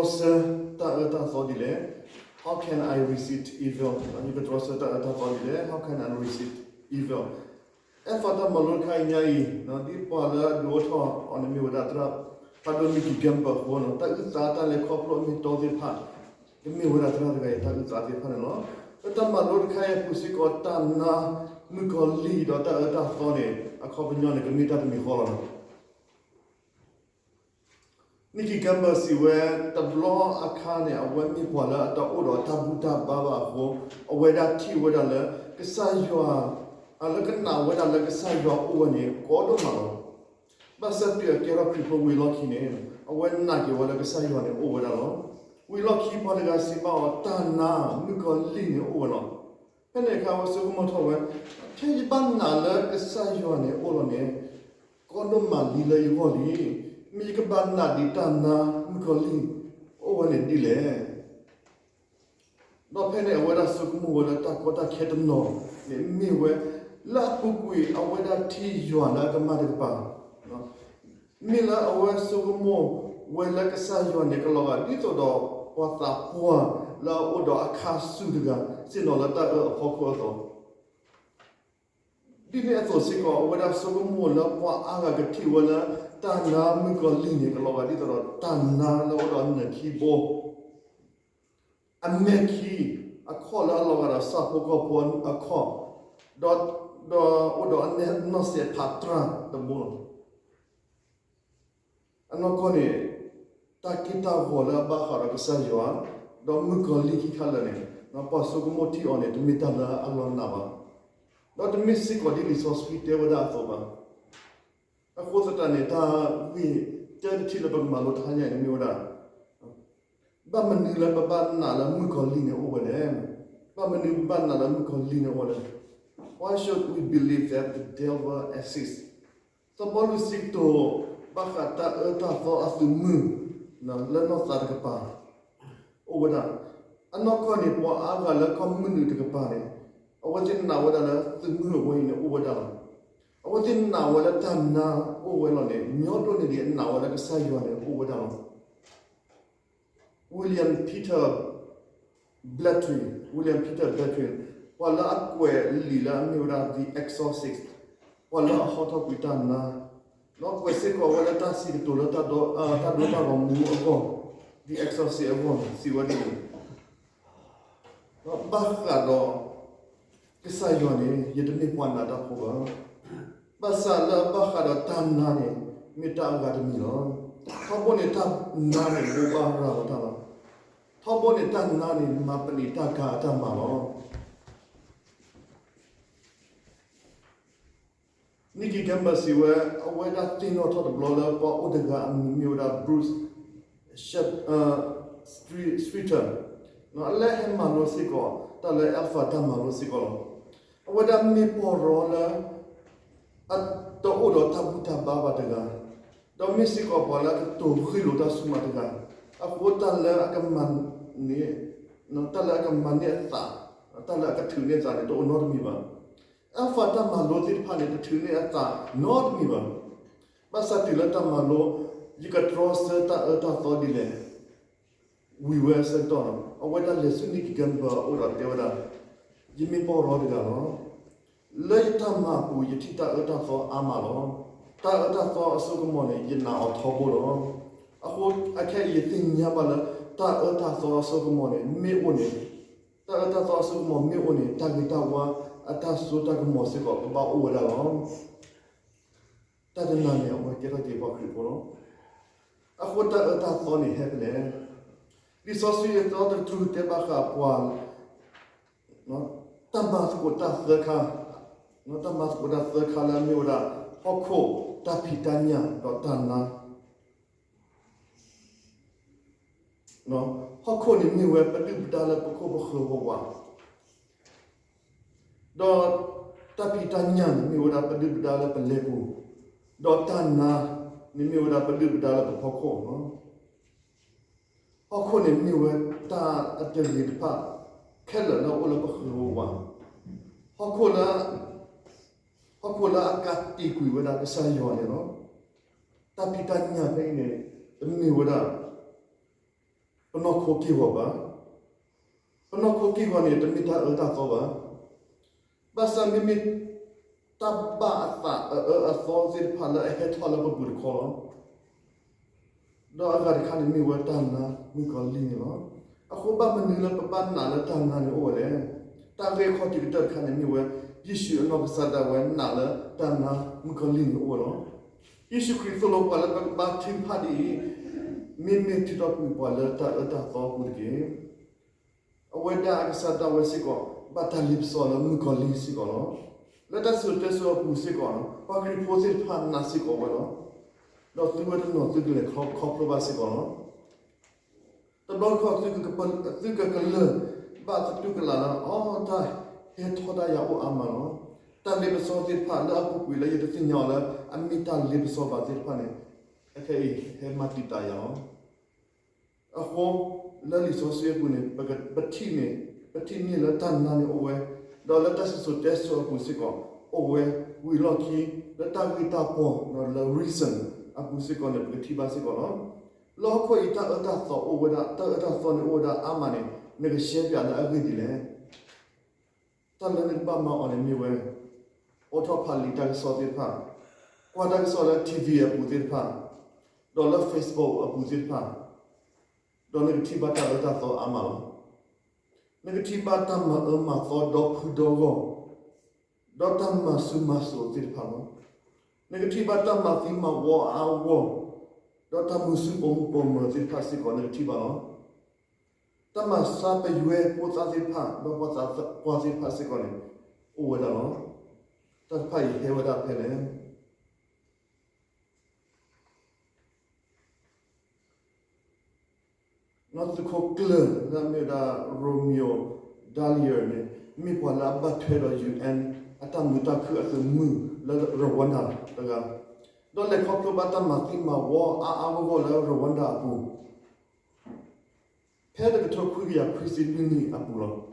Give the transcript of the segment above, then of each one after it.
ယကတြီဆၢတၢ်အၢတၢ်သီဒ်လဲၣ်. How can I resist evil? ယကတြီဆၢတၢ်အၢတၢ်သီဒ်လဲၣ်. How can I resist evil? အဲၣ်ဖးတၢ်မၤလိတခါအံၤညါအံၤ ဒ်ပှၤလၢအဒုးအိၣ်ထီၣ်အီၤန့ၣ်မ့ၢ်ဝဲဒၣ်သရၣ်ဖးဒိၣ် Nicky Gumbel အဃိန့ၣ် တၢ်အုၣ်သးတၢ်လဲၤခီဖျိအမ့ၢ်အတီသ့ၣ်တဖၣ် ကမ့ၢ်ဝဲဒၣ်သရၣ်တဂၤအံၤတၢ်အုၣ်သးသ့ၣ်တဖၣ်န့ၣ်လီၤ. လၢတၢ်မၤလိတခါအံၤအပူၤစ့ၢ်ကီး တၢ်နါ မုၣ်ကီၤလံၢ်ဒီးတၢ်အၢတၢ်သီန့ၣ် အခီပညီန့ၣ် ကမ့ၢ်တၢ်တမံၤဃီလီၤ. Nicky Gumbel စံးဝဲ တဘျီအခါန့ၣ် အဝဲမ့ၢ်ပှၤလၢအတအိၣ်ဒီးတၢ်ဘူၣ်တၢ်ဘါဘၣ်အဃိ အဝဲဒၣ်ထံၣ်ဝဲဒၣ်လၢ ကစၢ်ယွၤ လၢကနၣ်ဝဲဒၣ်လၢကစၢ်ယွၤအိၣ်ဝဲန့ၣ် ကီဒိၣ်မးလီၤ. ဘၣ်ဆၣ်တုၤအကဲထီၣ်ခရံာ်ဖိဝံၤလီၢ်ခံန့ၣ် အဝဲနာ်က့ၤဝဲလၢကစၢ်ယွၤန့ၣ်အိၣ်ဝဲဒၣ်လီၤ. ဝံၤလီၢ်ခံပှၤတဂၤစံးဘၣ်အီၤ တၢ်နါ မုၣ်ကီၤလံၢ်န့ၣ်အိၣ်ဝဲလီၤ. ဖဲန့ၣ်အခါအဝဲဆိကမိၣ်ထီၣ်ဝဲ, ဖဲယဘၣ်နာ်လၢကစၢ်ယွၤန့ၣ်အိၣ်လီၤန့ၣ် ကီဒိၣ်မးလံလၢယဂီၢ်လံ. မ့ၢ်ယကဘၣ်နာ်ဒံးတၢ်နါ မုၣ်ကီၤလံၢ် အိၣ်ဝဲန့ၣ်ဒ်လဲၣ်. ဒီးဖဲန့ၣ်အဝဲဒၣ်ဆိကမိၣ်ဝဲလၢတၢ်ကီတၢ်ခဲတနီၤန့ၣ်မ့ၢ်ဝဲ လၢအပူၤကွံာ်အဝဲဒၣ်ထံၣ်ယွၤလၢအကမၣ်တကပၤ မ့ၢ်လၢအဝဲဆိကမိၣ်ဝဲလၢကစၢ်ယွၤန့ၣ် ကလီၤဂာ်ဒ်သိးဒီးပှၤသးပှၢ်လၢအအိၣ်ဒီးအခါဆူၣ်တဂၤ စ့ၢ်နီၤလၢတၢ်အၢအဖီခိၣ်အသိး, ဒ်န့ၣ်အသိးစ့ၢ်ကီး အဝဲဒၣ်ဆိကမိၣ်လၢပှၤအါဂၤကထံၣ်ဝဲလၢ တၢ်နါမုၣ်ကီၤလံၢ်န့ၣ် ကလီၤဂာ်ဒ်သိးဒီးတၢ်နါလၢအိၣ်ဒီးနၢၤခံဘိ အမဲာ်ခံ အခီၣ်လၢအလီၤဂာ်ဒီးဆၣ်ဖိကီၢ်ဖိအခီၣ်, ဒီး ဒီးအိၣ်ဒီးအနီၢ်စဲးဖးတြၢ်တဘိလီၤ. အနီၢ်ကီၢ်န့ၣ် တၢ်က့ၢ်တၢ်ဂီၤလၢအဘၣ်ဃးဒီးကစၢ်ယွၤ ဒီးမုၣ်ကီၤလံၢ်ခံခါလၢာ်န့ၣ် ပှၤဆိကမိၣ်ထံအီၤန့ၣ် တမ့ၢ်တၢ်လၢအလီၤနာ်ဘၣ်, ဒီးတမ့ၢ်စ့ၢ်ကီးဒ်လံာ်စီဆှံတဲဝဲဒၣ်အသိးဘၣ်. အဃိသတးန့ၣ် တၢ်ဂ့ၢ်တၢတထံၣ်လၢပကမၤလိတဟါညါအံၤန့ၣ်မ့ၢ်ဝဲဒၣ် ဘၣ်မနုၤလၢပဘၣ်နာ်လၢမုၣ်ကီၤလံၢ်န့ၣ်အိၣ်ဝဲလဲၣ်. ဘၣ်မနုၤပဘၣ်နာ်လၢမုၣ်ကီၤလံၢ်န့ၣ်အိၣ်ဝဲလဲၣ်. Why should we believe that the devil exists? စီၤပီလူးစံးကတိၤ ဘၣ်ဃးတၢ်အၢတၢ်သီအသုးမုၢ် လၢနီၢ်သးတကပၤ အိၣ်ဝဲဒၣ်. အနီၢ်ကီၢ်န့ၣ် ပှၤအါဂၤလၢကီၢ်မုၢ်နုာ်တကပၤန့ၣ် အဝဲသ့ၣ်နာ်ဝဲဒၣ်လၢသုးမုၢ်အဝဲအံၤန့ၣ်အိၣ်ဝဲဒၣ်လီၤ. အဝဲသ့ၣ်နာ်ဝဲလၢတၢ်နါအိၣ်ဝဲလီၤန့ၣ် ညီဒိၣ်န့ၢ်ဒံးအနာ်ဝဲလၢကစၢ်ယွၤန့ၣ်အိၣ်ဝဲဒၣ်လီၤ. William Peter Blatty, William Peter Blatty ပှၤလၢအကွဲးလံာ်လၢအမ့ၢ်ဝဲဒၣ် The Exorcist ပှၤလၢအဟီထီၣ်ကွံာ်တၢ်နါ, ဒီးကွဲးစ့ၢ်ကီးဝဲလၢတၢ်စံးကတိၤလၢတၢ်ဒိတၢ်ဂီၤမူအဂီၢ် The Exorcist အဂီၢ် စံးဝဲဒ်အံၤ, ဘၣ်ဃးဒီး ကစၢ်ယွၤန့ၣ် ယတမ့ၢ်ပှၤနာ်တၢ်ဖိဘၣ်. ဘၣ်ဆၣ်လၢအဘၣ်ဃးဒီးတၢ်နါန့ၣ် မ့ၢ်တၢ်အဂၤတမံၤလီၤ. ထီဘိန့ၣ် တၢ်နါန့ၣ် ဘိးဘၣ်ရၤလီၤတၢ်လီၤ. ထီဘိန့ၣ် တၢ်နါန့ၣ် မၤပနံာ်တၢ်ကၤအတၢ်မၤလီၤ. Nicky Gumbel စံးဝဲ အဝဲဒၣ်သ့ၣ်နီၣ်ထီၣ်တဘျီလၢပှၤအိၣ်တဂၤအမံၤမ့ၢ်ဝဲဒၣ် Bruce Streeter အလၢဟဲမၤလိစ့ၢ်ကီး တၢ်လၢ Alpha တၢ်မၤလိစ့ၢ်ကီးလီၤ. အဝဲဒၣ်မ့ၢ်ပှၤရီလၢ အတအိၣ်ဒီးတၢ်ဘူၣ်တၢ်ဘါဘၣ်တဂၤ, ဒီးမ့ၢ်စ့ၢ်ကီးပှၤလၢအကတိၤဂ့ၢ်လိာ်တၢ်ဆူၣ်မးတဂၤ, အဃိတၢ်လၢအကမၤန့ၢ် တၢ်လၢအကမၤန့ၢ်အသး, တၢ်လၢအကထုးန့ၢ်အသးန့ၣ် တအိၣ်နီတမံၤဘၣ်. Alpha တၢ်မၤလိသ့ၣ်တဖၣ်န့ၣ် တထုးန့ၢ်အသးနီတမံၤဘၣ်. ဘၣ်ဆၣ်တုၤလၢတၢ်မၤလိ ယကတြီဆၢတၢ်အၢတၢ်သီဒ်လဲၣ် ဝံၤဝဲအဆၢကတီၢ်န့ၣ် အဝဲဒၣ်လဲၤဆူ Nicky Gumbel အအိၣ်ဒီးတဲဝဲဒၣ်, ယမ့ၢ်ပှၤရီတဂၤလီၤ. လၢယတၢ်မၤအပူၤ ယထံၣ်တၢ်အၢတၢ်သီအါမးလီၤ. တၢ်အၢတၢ်သီအစိကမီၤန့ၣ် ယနာ်အီၤထီဘိလီၤ. အဃိအခဲအံၤ ယသ့ၣ်ညါဘၣ်လၢ တၢ်အၢတၢ်သီအစိကမီၤန့ၣ် မ့ၢ်အိၣ်န့ၣ်, တၢ်အၢတၢ်သီအစိကမီၤမ့ၢ်အိၣ်န့ၣ် တၢ်ဂ့ၤတၢ်ဝါအတၢ်စိတၢ်ကမီၤစ့ၢ်ကီးကဘၣ်အိၣ်ဝဲဒၣ်လီၤ. တၢ်တနၤန့ၣ် အဝဲကဲထီၣ်က့ၤပှၤခရံာ်ဖိလီၤ. အဃိတၢ်အၢတၢ်သီန့ၣ်ဟဲဖဲလဲၣ်. လံာ်စီဆှံအသီတတြူၢ်တဲဘၣ်ဃးပှၤ တၢ်မၤသကိးတၢ်သၢခါ, တၢ်မၤသကိးတၢ်သၢခါလၢအမ့ၢ်ဝဲဒၣ် ဟီၣ်ခိၣ်, တၢ်ဖံးတၢ်ညၣ် ဒီးတၢ်နါ ဟီၣ်ခိၣ်န့ၣ်မ့ၢ်ဝဲပဒုၣ်ပဒါလၢပခိၣ်ပဃၢၤဝးဝး, ဒီးတၢ်ဖံးတၢ်ညၣ်န့ၣ်မ့ၢ်ဝဲဒၣ်ပဒုၣ်ပဒါလၢပလဲၤပူၤ, ဒီးတၢ်နါန့ၣ်မ့ၢ်ဝဲဒၣ်ပဒုၣ်ပဒါလၢပဖီခိၣ်လီၤ. ဟီၣ်ခိၣ်န့ၣ်မ့ၢ်ဝဲတၢ်အတဂ့ၤတဖၣ် ခဲလၢာ်လၢအအိၣ်လၢပဃၢၤဝးဝး, ဟီၣ်ခိၣ်လၢ ဟီၣ်ခိၣ်လၢအကးတံာ်ကွံာ်ဝဲဒၣ်ကစၢ်ယွၤန့ၣ်လီၤ. တၢ်ဖံးတၢ်ညၣ်ဖဲအံၤန့ၣ် တမ့ၢ်ဝဲဒၣ် ပနီၢ်ခိက့ၢ်ဂီၤဘၣ်. ပနီၢ်ခိက့ၢ်ဂီၤန့ၣ် တမ့ၢ်တၢ်အၢတၢ်သီဘၣ်. ဘၣ်ဆၣ်မ့မ့ၢ် တၢ်ဘၣ်အသးအအၢအသီသ့ၣ်တဖၣ်လၢအဟဲထီၣ်လၢပပူၤတခီလီၤ. ဒီးအဂၤတခါန့ၣ်မ့ၢ်ဝဲတၢ်နါမုၣ်ကီၤလံၢ်န့ၣ်လီၤ. အဃိဘၣ်မနုၤလၢပဘၣ်နာ်လၢတၢ်နါန့ၣ်အိၣ်ဝဲလဲၣ်. တၢ်ဂ့ၢ်ခီၣ်ထံးကတၢၢ်တခါန့ၣ်မ့ၢ်ဝဲ ယ့ၣ်ၡူးအနီၢ်ကစၢ်ဒၣ်ဝဲနာ်လၢတၢ်နါမုၣ်ကီၤလံၢ်န့ၣ်အိၣ်ဝဲလီၤ. ယ့ၣ်ၡူးခရံာ်သိၣ်လိပှၤလၢပကဘါထုကဖၣ်ဒ်အံၤ, မ့မ့ၢ်ထုးထီၣ်ကွံာ်ပှၤလၢတၢ်အၢတၢ်သီအပူၤတက့ၢ်. အဝဲဒၣ်အကစၢ်ဒၣ်ဝဲစ့ၢ်ကီး ဘၣ်တၢ်လ့ပစီလၢမုၣ်ကီၤလံၢ်စ့ၢ်ကီးလီၤ. လၢတၢ်စံၣ်စိၤတဲစိၤအပူၤစ့ၢ်ကီး, ပှၤခရံာ်ဖိသ့ၣ်တဖၣ်နာ်စ့ၢ်ကီးဝဲလီၤ. ဒီးသုဝဲတနီၤသုကလဲၤခီဖျိဘၣ်စ့ၢ်ကီးလီၤ. တဘျီတခီၣ် သုကကလုၢ်ဘၣ်သတူၢ်ကလာ်လၢ အီ တၢ်ဟဲထီဒါယၤအိၣ်အါမးလီၤ. တၢ်လ့ပစီသ့ၣ်တဖၣ်လၢအပူၤကွံာ်လၢယတသ့ၣ်ညါအီၤလၢ အမ့ၢ်တၢ်လ့ပစီဘၣ်သ့ၣ်တဖၣ်န့ၣ် အခဲအံၤဟဲမၤတံာ်တာ်ယၤလီၤ. အဃိ လၢလံာ်စီဆှံအပူၤန့ၣ် ပထံၣ်န့ၣ် ပထံၣ်န့ၢ်လၢတၢ်နါန့ၣ်အိၣ်ဝဲ, ဒီးလၢတၢ်စံၣ်စိၤတဲစိၤအပူၤစ့ၢ်ကီး အိၣ်ဝဲဝံၤလီၢ်ခံ လၢတၢ်ဂ့ၢ်တၢ်ပီၢ်ဒီးလၢ reason အပူၤစ့ၢ်ကီးန့ၣ် ပကထံၣ်ဘၣ်စ့ၢ်ကီးလီၤ. လၢဟီၣ်ခိၣ်အံၤတၢ်အၢတၢ်သီအိၣ်ဝဲဒၣ်, တၢ်အၢတၢ်သီန့ၣ်အိၣ်ဝဲဒၣ်အါမးန့ၣ် နကရှဲပၠးလၢအဂ့ၢ်ဒ်လဲၣ်. တၢ်လၢနကဘၣ်မၤအီၤန့ၣ်မ့ၢ်ဝဲ အိးထီၣ်ဖးလံာ်တၢ်ကစီၣ်သ့ၣ်တဖၣ်, ကွၢ်တၢ်ကစီၣ်လၢ ထံၣ်ဝံၤ အပူၤသ့ၣ်တဖၣ်, ဒီးလၢ Facebook အပူၤသ့ၣ်တဖၣ်, ဒီးနကထံၣ်ဘၣ်တၢ်အၢတၢ်သီအါမးလီၤ. နကထံၣ်ဘၣ်တၢ်မၤအၢမၤသီဒီဖုဒီဂီၢ်, ဒီးတၢ်မၤဆူၣ်မၤစိးသ့ၣ်တဖၣ်လီၤ. နကထံၣ်ဘၣ်တၢ်မၤသံမၤဝီအါအါဂီၢ်ဂီၢ်, ဒီးတၢ်မုာ်ဆူၣ်ပိာ်မုၣ်ပိာ်မၢၤသ့ၣ်တဖၣ်စ့ၢ်ကီးနကထံၣ်ဘၣ်လီၤ. တၢ်မၤဆါပယွဲဖိသၣ်သ့ၣ်တဖၣ် ဒီးပှၤသးပှၢ်သ့ၣ်တဖၣ်စ့ၢ်ကီးန့ၣ် အိၣ်ဝဲဒၣ်လီၤ. တၢ်တဖၣ်အံၤဟဲဝဲဒၣ်ဖဲလဲၣ်. နီၢ်သုးခိၣ်ကျၢၢ်လၢအမ့ၢ်ဝဲဒၣ် Romeo Dallaire န့ၣ် မ့ၢ်ပှၤလၢအဘၣ်ထွဲဒီး UN အတၢ်မုာ်တၢ်ခုၣ်အသုးမုၢ်လၢ Rwanda တဂၤ, ဒီးလဲၤခီဖျိဘၣ်တၢ်မၤသံမၤဝီအါအါဂီၢ်ဂီၢ်လၢ Rwanda အပူၤ ဖဲတကထိခွံကယၤခွံဆံလွံၢ်နံၣ်အပူၤလီၤ.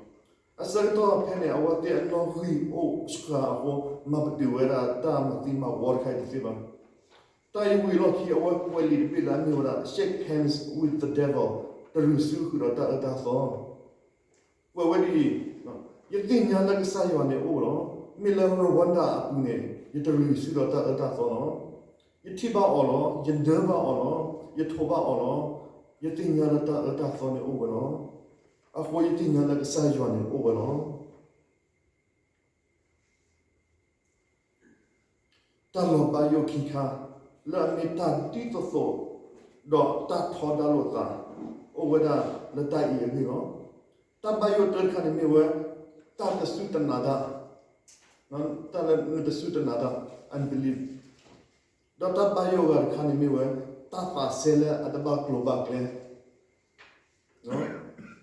အဆၢကတီၢ်ဖဲန့ၣ် အဝဲသ့ၣ်အနီၣ်ဂံၢ်အိၣ်ဆှးအဃိ မၤပတုာ်ဝဲဒၣ်တၢ်မၤသံမၤဝီတခါအံၤတသ့ဘၣ်. တၢ်အံၤဝံၤအလီၢ်ခံ အဝဲကွဲးလံာ်တဘ့ၣ်လၢအမ့ၢ်ဝဲဒၣ် Shake hands with the devil, တရံးဆူဃုာ်ဒီးတၢ်အၢတၢ်သီ ကွဲးဝဲဒ်အံၤ, ယသ့ၣ်ညါလၢကစၢ်ယွၤန့ၣ်အိၣ်လီၤ. မ့ၢ်လၢ Rwanda အပူၤန့ၣ် ယတရံးဆူဒီးတၢ်အၢတၢ်သီလီၤ. ယထံၣ်ဘၣ်အီၤလီၤ. ယနၢဘၣ်အီၤလီၤ. ယထိးဘၣ်အီၤလီၤ. ယသ့ၣ်ညါလၢတၢ်အၢတၢ်သီန့ၣ်အိၣ်ဝဲလီၤ. အဃိယသ့ၣ်ညါလၢကစၢ်ယွၤန့ၣ်အိၣ်ဝဲလီၤ. တၢ်လီၤဘၣ်ယိၣ်ခံခါ လၢအမ့ၢ်တၢ်ဒ်သိးသိး ဒီးတၢ်ထီဒါလိာ်သး အိၣ်ဝဲဒၣ်လၢတၢ်အံၤအဂ့ၢ်လီၤ. တၢ်ဘၣ်ယိၣ်တၢတခါန့ၣ်မ့ၢ်ဝဲ တၢ်တစူၢ်တနာ်တၢ်, တၢ်လၢနတစူၢ်တနာ်တၢ် unbelief, ဒီးတၢ်ဘၣ်ယိၣ်အဂၤတခါန့ၣ်မ့ၢ်ဝဲ တၢ်သးစဲလၢအတဘၣ်ကျိၤဘၣ်ကျဲ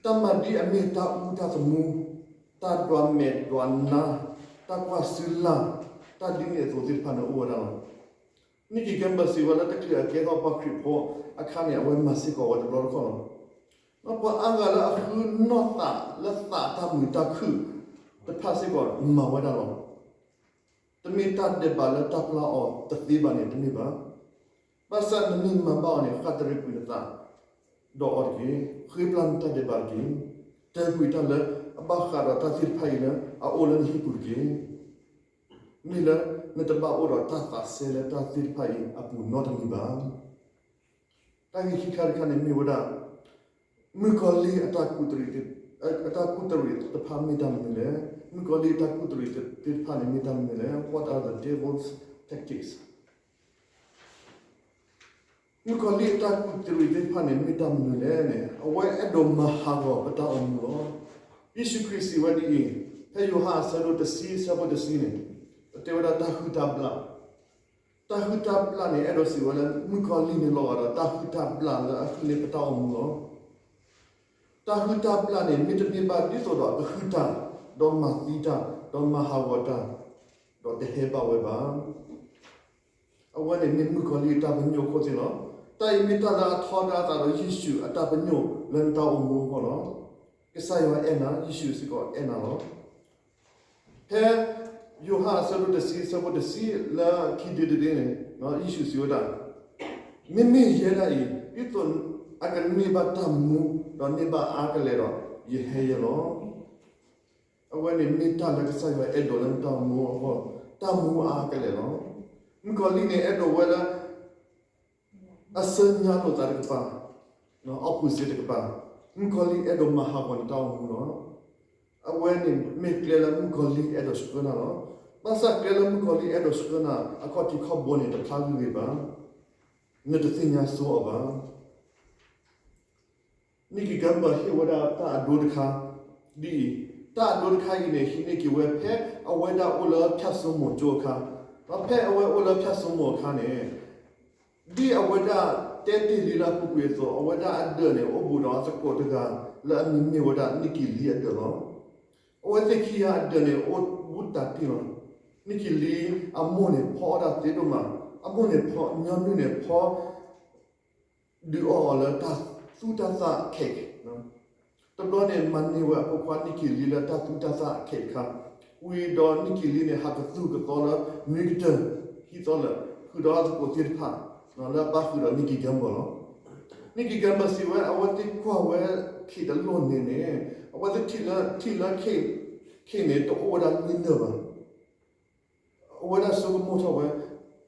တၢ်မၤဒ်အမ့ၢ်တၢ်အူတၢ်သမူ, တၢ်ဒွးမဲာ်ဒွးနါ, တၢ်ကွၢ်စုလၢ်, တၢ်ဒ်န့ၣ်အသိးသ့ၣ်တဖၣ်န့ၣ်အိၣ်ဝဲဒၣ်လီၤ. Nikki Campbell စံးဝဲလၢတချုးအကဲထီၣ်ပှၤခရံာ်ဖိအခါန့ၣ် အဝဲမၤစ့ၢ်ကီးဝဲတဘျီတခီၣ်လီၤ. ပှၤအါဂၤလၢအဃုနီၢ်သးလၢသးတၢ်မုာ်တၢ်ခုၣ်တဖၣ်စ့ၢ်ကီးမၤဝဲဒၣ်လီၤ. တမ့ၢ်တၢ်ဒဲးဘးလၢတၢ်ပျၢ်အီၤတသ့ဘၣ်န့ၣ်တမ့ၢ်ဘၣ်. ဘၣ်ဆၣ်နမ့ၢ်မၤဘၣ်အီၤန့ၣ် ဃၣ်တရံးကွံာ်နသးဒီးအီၤတက့ၢ်. ဃ့ပျၢ်နတၢ်ဒဲးဘးတက့ၢ်. တၢ်ကွံာ်တၢ်လၢအဘၣ်ဃးဒီးတၢ်သ့ၣ်တဖၣ်အံၤလၢအအိၣ်လၢနဟံၣ်ပူၤတက့ၢ်. မ့ၢ်လၢနတဘၣ်အိၣ်ဒီးတၢ်သးစဲလၢတၢ်သ့ၣ်တဖၣ်အံၤအပူၤနီတမံၤဘၣ်. တၢ်ဂ့ၢ်ခံခါတခါန့ၣ်မ့ၢ်ဝဲဒၣ် မုၣ်ကီၤလံၢ်အတၢ်ကူၣ်တရံး, အတၢ်ကူၣ်တရံးတဖၣ်မ့ၢ်တၢ်မနုၤလဲၣ်. မုၣ်ကီၤလံၢ်အတၢ်ကူၣ်တရံးသ့ၣ်တဖၣ်န့ၣ်မ့ၢ်တၢ်မနုၤလဲၣ်. What are the devil's tactics? မုၣ်ကီၤလံၢ်အတၢ်ကူၣ်တရံးသ့ၣ်တဖၣ်န့ၣ် မ့ၢ်တၢ်မနုၤလဲၣ်န့ၣ် အဝဲအဲၣ်ဒိးမၤဟးဂီၤပတၢ်အိၣ်မူလီၤ. ယ့ၣ်ၡူးခရံာ်စံးဝဲဒ်အံၤ, ဖဲယိၤဟၣ်အဆၢဒိၣ်တဆံ အဆၢဖိတဆံန့ၣ်, တဲဝဲဒၣ်တၢ်ဟုၣ်တၢ်ဘျၣ် တၢ်ဟုၣ်တၢ်ဘျၣ်န့ၣ် အဲၣ်ဒိးစံးဝဲလၢ မုၣ်ကီၤလံၢ်န့ၣ်လီၤဂာ်ဒီးတၢ်ဟုၣ်တၢ်ဘျၣ်လၢအဟုၣ်န့ၢ်ပတၢ်အိၣ်မူလီၤ. တၢ်ဟုၣ်တၢ်ဘျၣ်န့ၣ် မ့တမ့ၢ်ဘၣ်ဒ်သိးဒီးအကဟုၣ်တၢ်, ဒီးမၤသံတၢ်, ဒီးမၤဟးဂီၤတၢ်, ဒီးတဟဲဘၣ်ဝဲဘၣ်. အဝဲန့ၣ်မ့ၢ်မုၣ်ကီၤလံၢ်အတၢ်ပညိၣ်အခိၣ်သ့ၣ်လီၤ. တၢ်အံၤမ့ၢ်တၢ်လၢအထီဒါအသးဒီးယ့ၣ်ၡူးအတၢ်ပညိၣ်လၢနတၢ်အိၣ်မူအဂီၢ်လီၤ. ကစၢ်ယွၤအဲၣ်နၤ, ယ့ၣ်ၡူးစ့ၢ်ကီးအဲၣ်နၤလီၤ. ဖဲယိၤဟၣ်အဆၢဒိၣ်တဆံ အဆၢဖိတဆံလၢခံဒ့တဒ့န့ၣ် ယ့ၣ်ၡူးစံးဝဲဒၣ်, မ့မ့ၢ်ယဲဒၣ်အံၤ ဒ်သိး အကန့ၢ်ဘၣ်တၢ်မူ ဒီးန့ၢ်ဘၣ်အါကလဲာ်ဒီး ယဟဲယဲလီၤ. အဝဲန့ၣ်မ့ၢ်တၢ်လၢကစၢ်ယွၤအဲၣ်ဒိးလၢနတၢ်အိၣ်မူအဂီၢ်, တၢ်မူအါကလဲာ်လီၤ. မုၣ်ကီၤလံၢ်န့ၣ် အဲၣ်ဒိးဝဲလၢ အဆၢညါလိာ်သးတကပၤ, အီၣ်ကူစ့တကပၤ, မုၣ်ကီၤလံၢ်အဲၣ်ဒိးမၤဟးဂီၤနတၢ်အိၣ်မူလီၤ. အဝဲန့ၣ်မ့ၢ်ကျဲလၢမုၣ်ကီၤလံၢ်အဲၣ်ဒိးဆှၢနၤလီၤ. ဘၣ်ဆၣ်ကျဲလၢမုၣ်ကီၤလံၢ်အဲၣ်ဒိးဆှၢနၤ အခီၣ်ထံးခီၣ်ဘိန့ၣ် တဖျါဂ့ၤဂ့ၤဘၣ်. နတသ့ၣ်ညါဆိအီၤဘၣ်. နံၣ်ကံၤကၢဘၢၣ်ဟ့ၣ်ဝဲဒၣ်တၢ်အဒိတခါ ဒ်အံၤ, တၢ်အဒိတခါအံၤန့ၣ် ဟံးန့ၢ်က့ၤဝဲဖဲအဝဲဒၣ်အိၣ်လၢဖၠၣ်စိမိၤကၠိအခါ, ဒီးဖဲအဝဲအိၣ်လၢဖၠၣ်စိမိၤအခါန့ၣ် ဒ်အဝဲဒၣ်တဲတ့ၢ်လံလၢအပူၤကွံာ်အသိး အဝဲဒၣ်အဒၢးန့ၣ် အိၣ်ဘူးဒီးအသကိးတဂၤ လၢအမံၤမ့ၢ်ဝဲဒၣ်နံၣ်ကံၤလံအဒၢးလီၤ. အဝဲသ့ၣ်ခံဂၤအဒၢးန့ၣ် အိၣ်ဘူးတးတံၢ်လီၤ. နံၣ်ကံၤလံအမိၢ်န့ၣ် ဖီအီၣ်တၢ်သ့ဒိၣ်မး, အမိၢ်န့ၣ်ဖီ ညီနုၢ်န့ၣ်ဖီ ဒုးအီၣ်အီၤလၢတၢ်သူၣ်တၢ်သၣ်ခဲး, တဘျီန့ၣ် မၤန့ၢ်ဝဲအဖိခွါနံၣ်ကံၤလံလၢတၢ်သူၣ်တၢ်သၣ်ခဲးတခါ, ဝံၤဒီးနံၣ်ကံၤလံန့ၣ် ဟးကသူၣ်ကသီလၢနွံကတၢၢ် ဟံးသီလၢာ် ဃုာ်ဒီးအသကိးသ့ၣ်တဖၣ် လၢအပၣ်ဃုာ်ဒီးနံၣ်ကံၤကၢဘၢၣ်လီၤ. နံၣ်ကံၤကၢဘၢၣ်စံးဝဲ အဝဲသ့ၣ်ကွၢ်ဝဲခ့ၣ်တလိၣ်န့ၣ်န့ၣ် အဝဲသ့ၣ်ထံၣ်လၢခ့ၣ်န့ၣ် တအိၣ်ဝဲဒၣ်လွံၢ်နၢၣ်ဘၣ်. အဝဲဒၣ်ဆိကမိၣ်ထီၣ်ဝဲ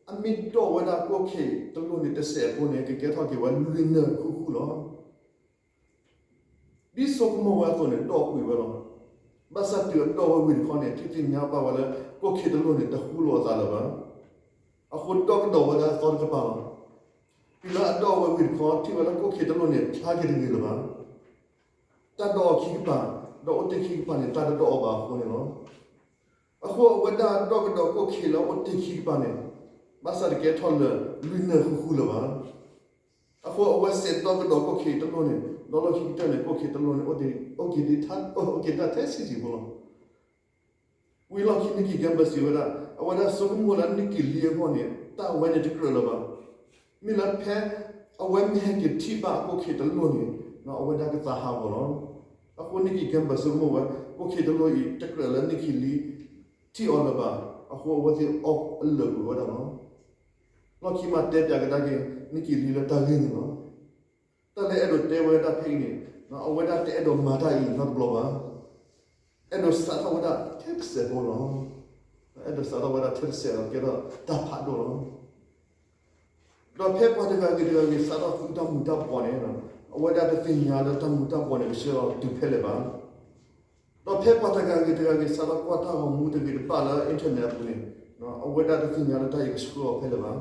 အမ့ၢ်ဒိးဝဲဒၣ်ကိၣ်ခ့ၣ်တလိၣ်န့ၣ် တစဲးဖိန့ၣ် ကကဲထီၣ်က့ၤဝဲလွံၢ်နၢၣ်ဃူဃူလီၤ. ဒ်ဆိကမိၣ်ဝဲအသိးန့ၣ် ဒိးကွံာ်ဝဲလီၤ. ဘၣ်ဆၣ်တုၤအဒိးဝဲဝံၤတခီန့ၣ် ထံၣ်သ့ၣ်ညါဘၣ်ဝဲလၢ ကိၣ်ခ့ၣ်တလိၣ်န့ၣ် တဃူလိာ်အသးလၢၤဘၣ်. အဃိဒိးကဒီးဝဲဒၣ်သီတကပၤလီၤ. တုၤလၢအဒိးဝဲဝံၤတခီ ထံၣ်ဝဲလၢကိၣ်ခ့ၣ်တလိၣ်န့ၣ် ဖျါက့ၤတဂ့ၤလၢၤဘၣ်. တၢ်ဒိးအီၤခံကပၤ, ဒီးအိၣ်တ့ၢ်ခံကပၤန့ၣ် တၢ်တဒိးအီၤဘၣ်အဃိန့ၣ်လီၤ. အဃိအဝဲဒၣ်ဒိးကဒီးကိၣ်ခ့ၣ်လၢအိၣ်တ့ၢ်ခံကပၤန့ၣ် ဘၣ်ဆၣ်တကဲထီၣ်လၢာ်လွံၢ်နၢၣ်ဃူဃူလၢၤဘၣ်. အဃိအဝဲစဲးဒိးကဒီးကိၣ်ခ့ၣ်တလိၣ်န့ၣ် ဒီးလီၢ်ခံကတၢၢ်န့ၣ် ကိၣ်ခ့ၣ်တလိၣ်န့ၣ် အိၣ်က့ၤတၢ် အိၣ်က့ၤတၢ်ထဲဆံးဆံးဖိလီၤ. ဝံၤလီၢ်ခံနံၣ်ကံၤကၢဘၢၣ်စံးဝဲဒၣ် အဝဲဒၣ်ဆိကမိၣ်လၢနံၣ်ကံၤလံအဂီၢ်န့ၣ် တၢ်အဝဲန့ၣ်တကြၢးလၢၤဘၣ်. မ့ၢ်လၢဖဲအဝဲမ့ၢ်ဟဲက့ၤထံၣ်ဘၣ်အကိၣ်ခ့ၣ်တလိၣ်န့ၣ် အဝဲဒၣ်ကသးဟးဂီၤလီၤ. အဃိနံၣ်ကံၤကၢဘၢၣ်ဆိကမိၣ်ဝဲ ကိၣ်ခ့ၣ်တလိၣ်အံၤ တကြၢးလၢနံၣ်ကံၤလံထံၣ်အီၤလၢၤဘၣ်. အဃိအဝဲသ့ၣ်အီၣ်အလၢာ်ကွံာ်ဝဲဒၣ်လီၤ. လီၢ်ခံမးတဲပၠးကဒါက့ၤ နံၣ်ကံၤလံလၢတၢ်ဂ့ၢ်န့ၣ်လီၤ. တၢ်လၢအဲၣ်ဒိးတဲဝဲဒၣ်ဖဲအံၤန့ၣ် အဝဲဒၣ်တအဲၣ်ဒိးမၤတၢ်အံၤနီတဘျီဘၣ်. အဲၣ်ဒိးစးထီၣ်ဝဲဒၣ်ထဲတစဲးဖိလီၤ. အဲၣ်ဒိးစးထီၣ်ဝဲဒၣ်ထဲတစဲးလီၤ ကဲထီၣ်တၢ်ဖးဒိၣ်လီၤ. ဒီးဖဲပှၤတဂၤဂ့ၤတဂၤဂ့ၤ စးထီၣ်သူတၢ်မူၤတၢ်ဘှီးန့ၣ် အဝဲဒၣ်တသ့ၣ်ညါလၢတၢ်မူၤတၢ်ဘှီးန့ၣ် ကဆှၢအီၤတုၤဖဲလဲၣ်ဘၣ်. ဒီးဖဲပှၤတဂၤဂ့ၤတဂၤဂ့ၤ စးထီၣ်ကွၢ်တၢ်ဂီၤမူတဂ့ၤတဘၣ်လၢ internet အပူၤန့ၣ် အဝဲဒၣ်တသ့ၣ်ညါလၢတၢ်အံၤကဆှၢအီၤဖဲလဲၣ်ဘၣ်.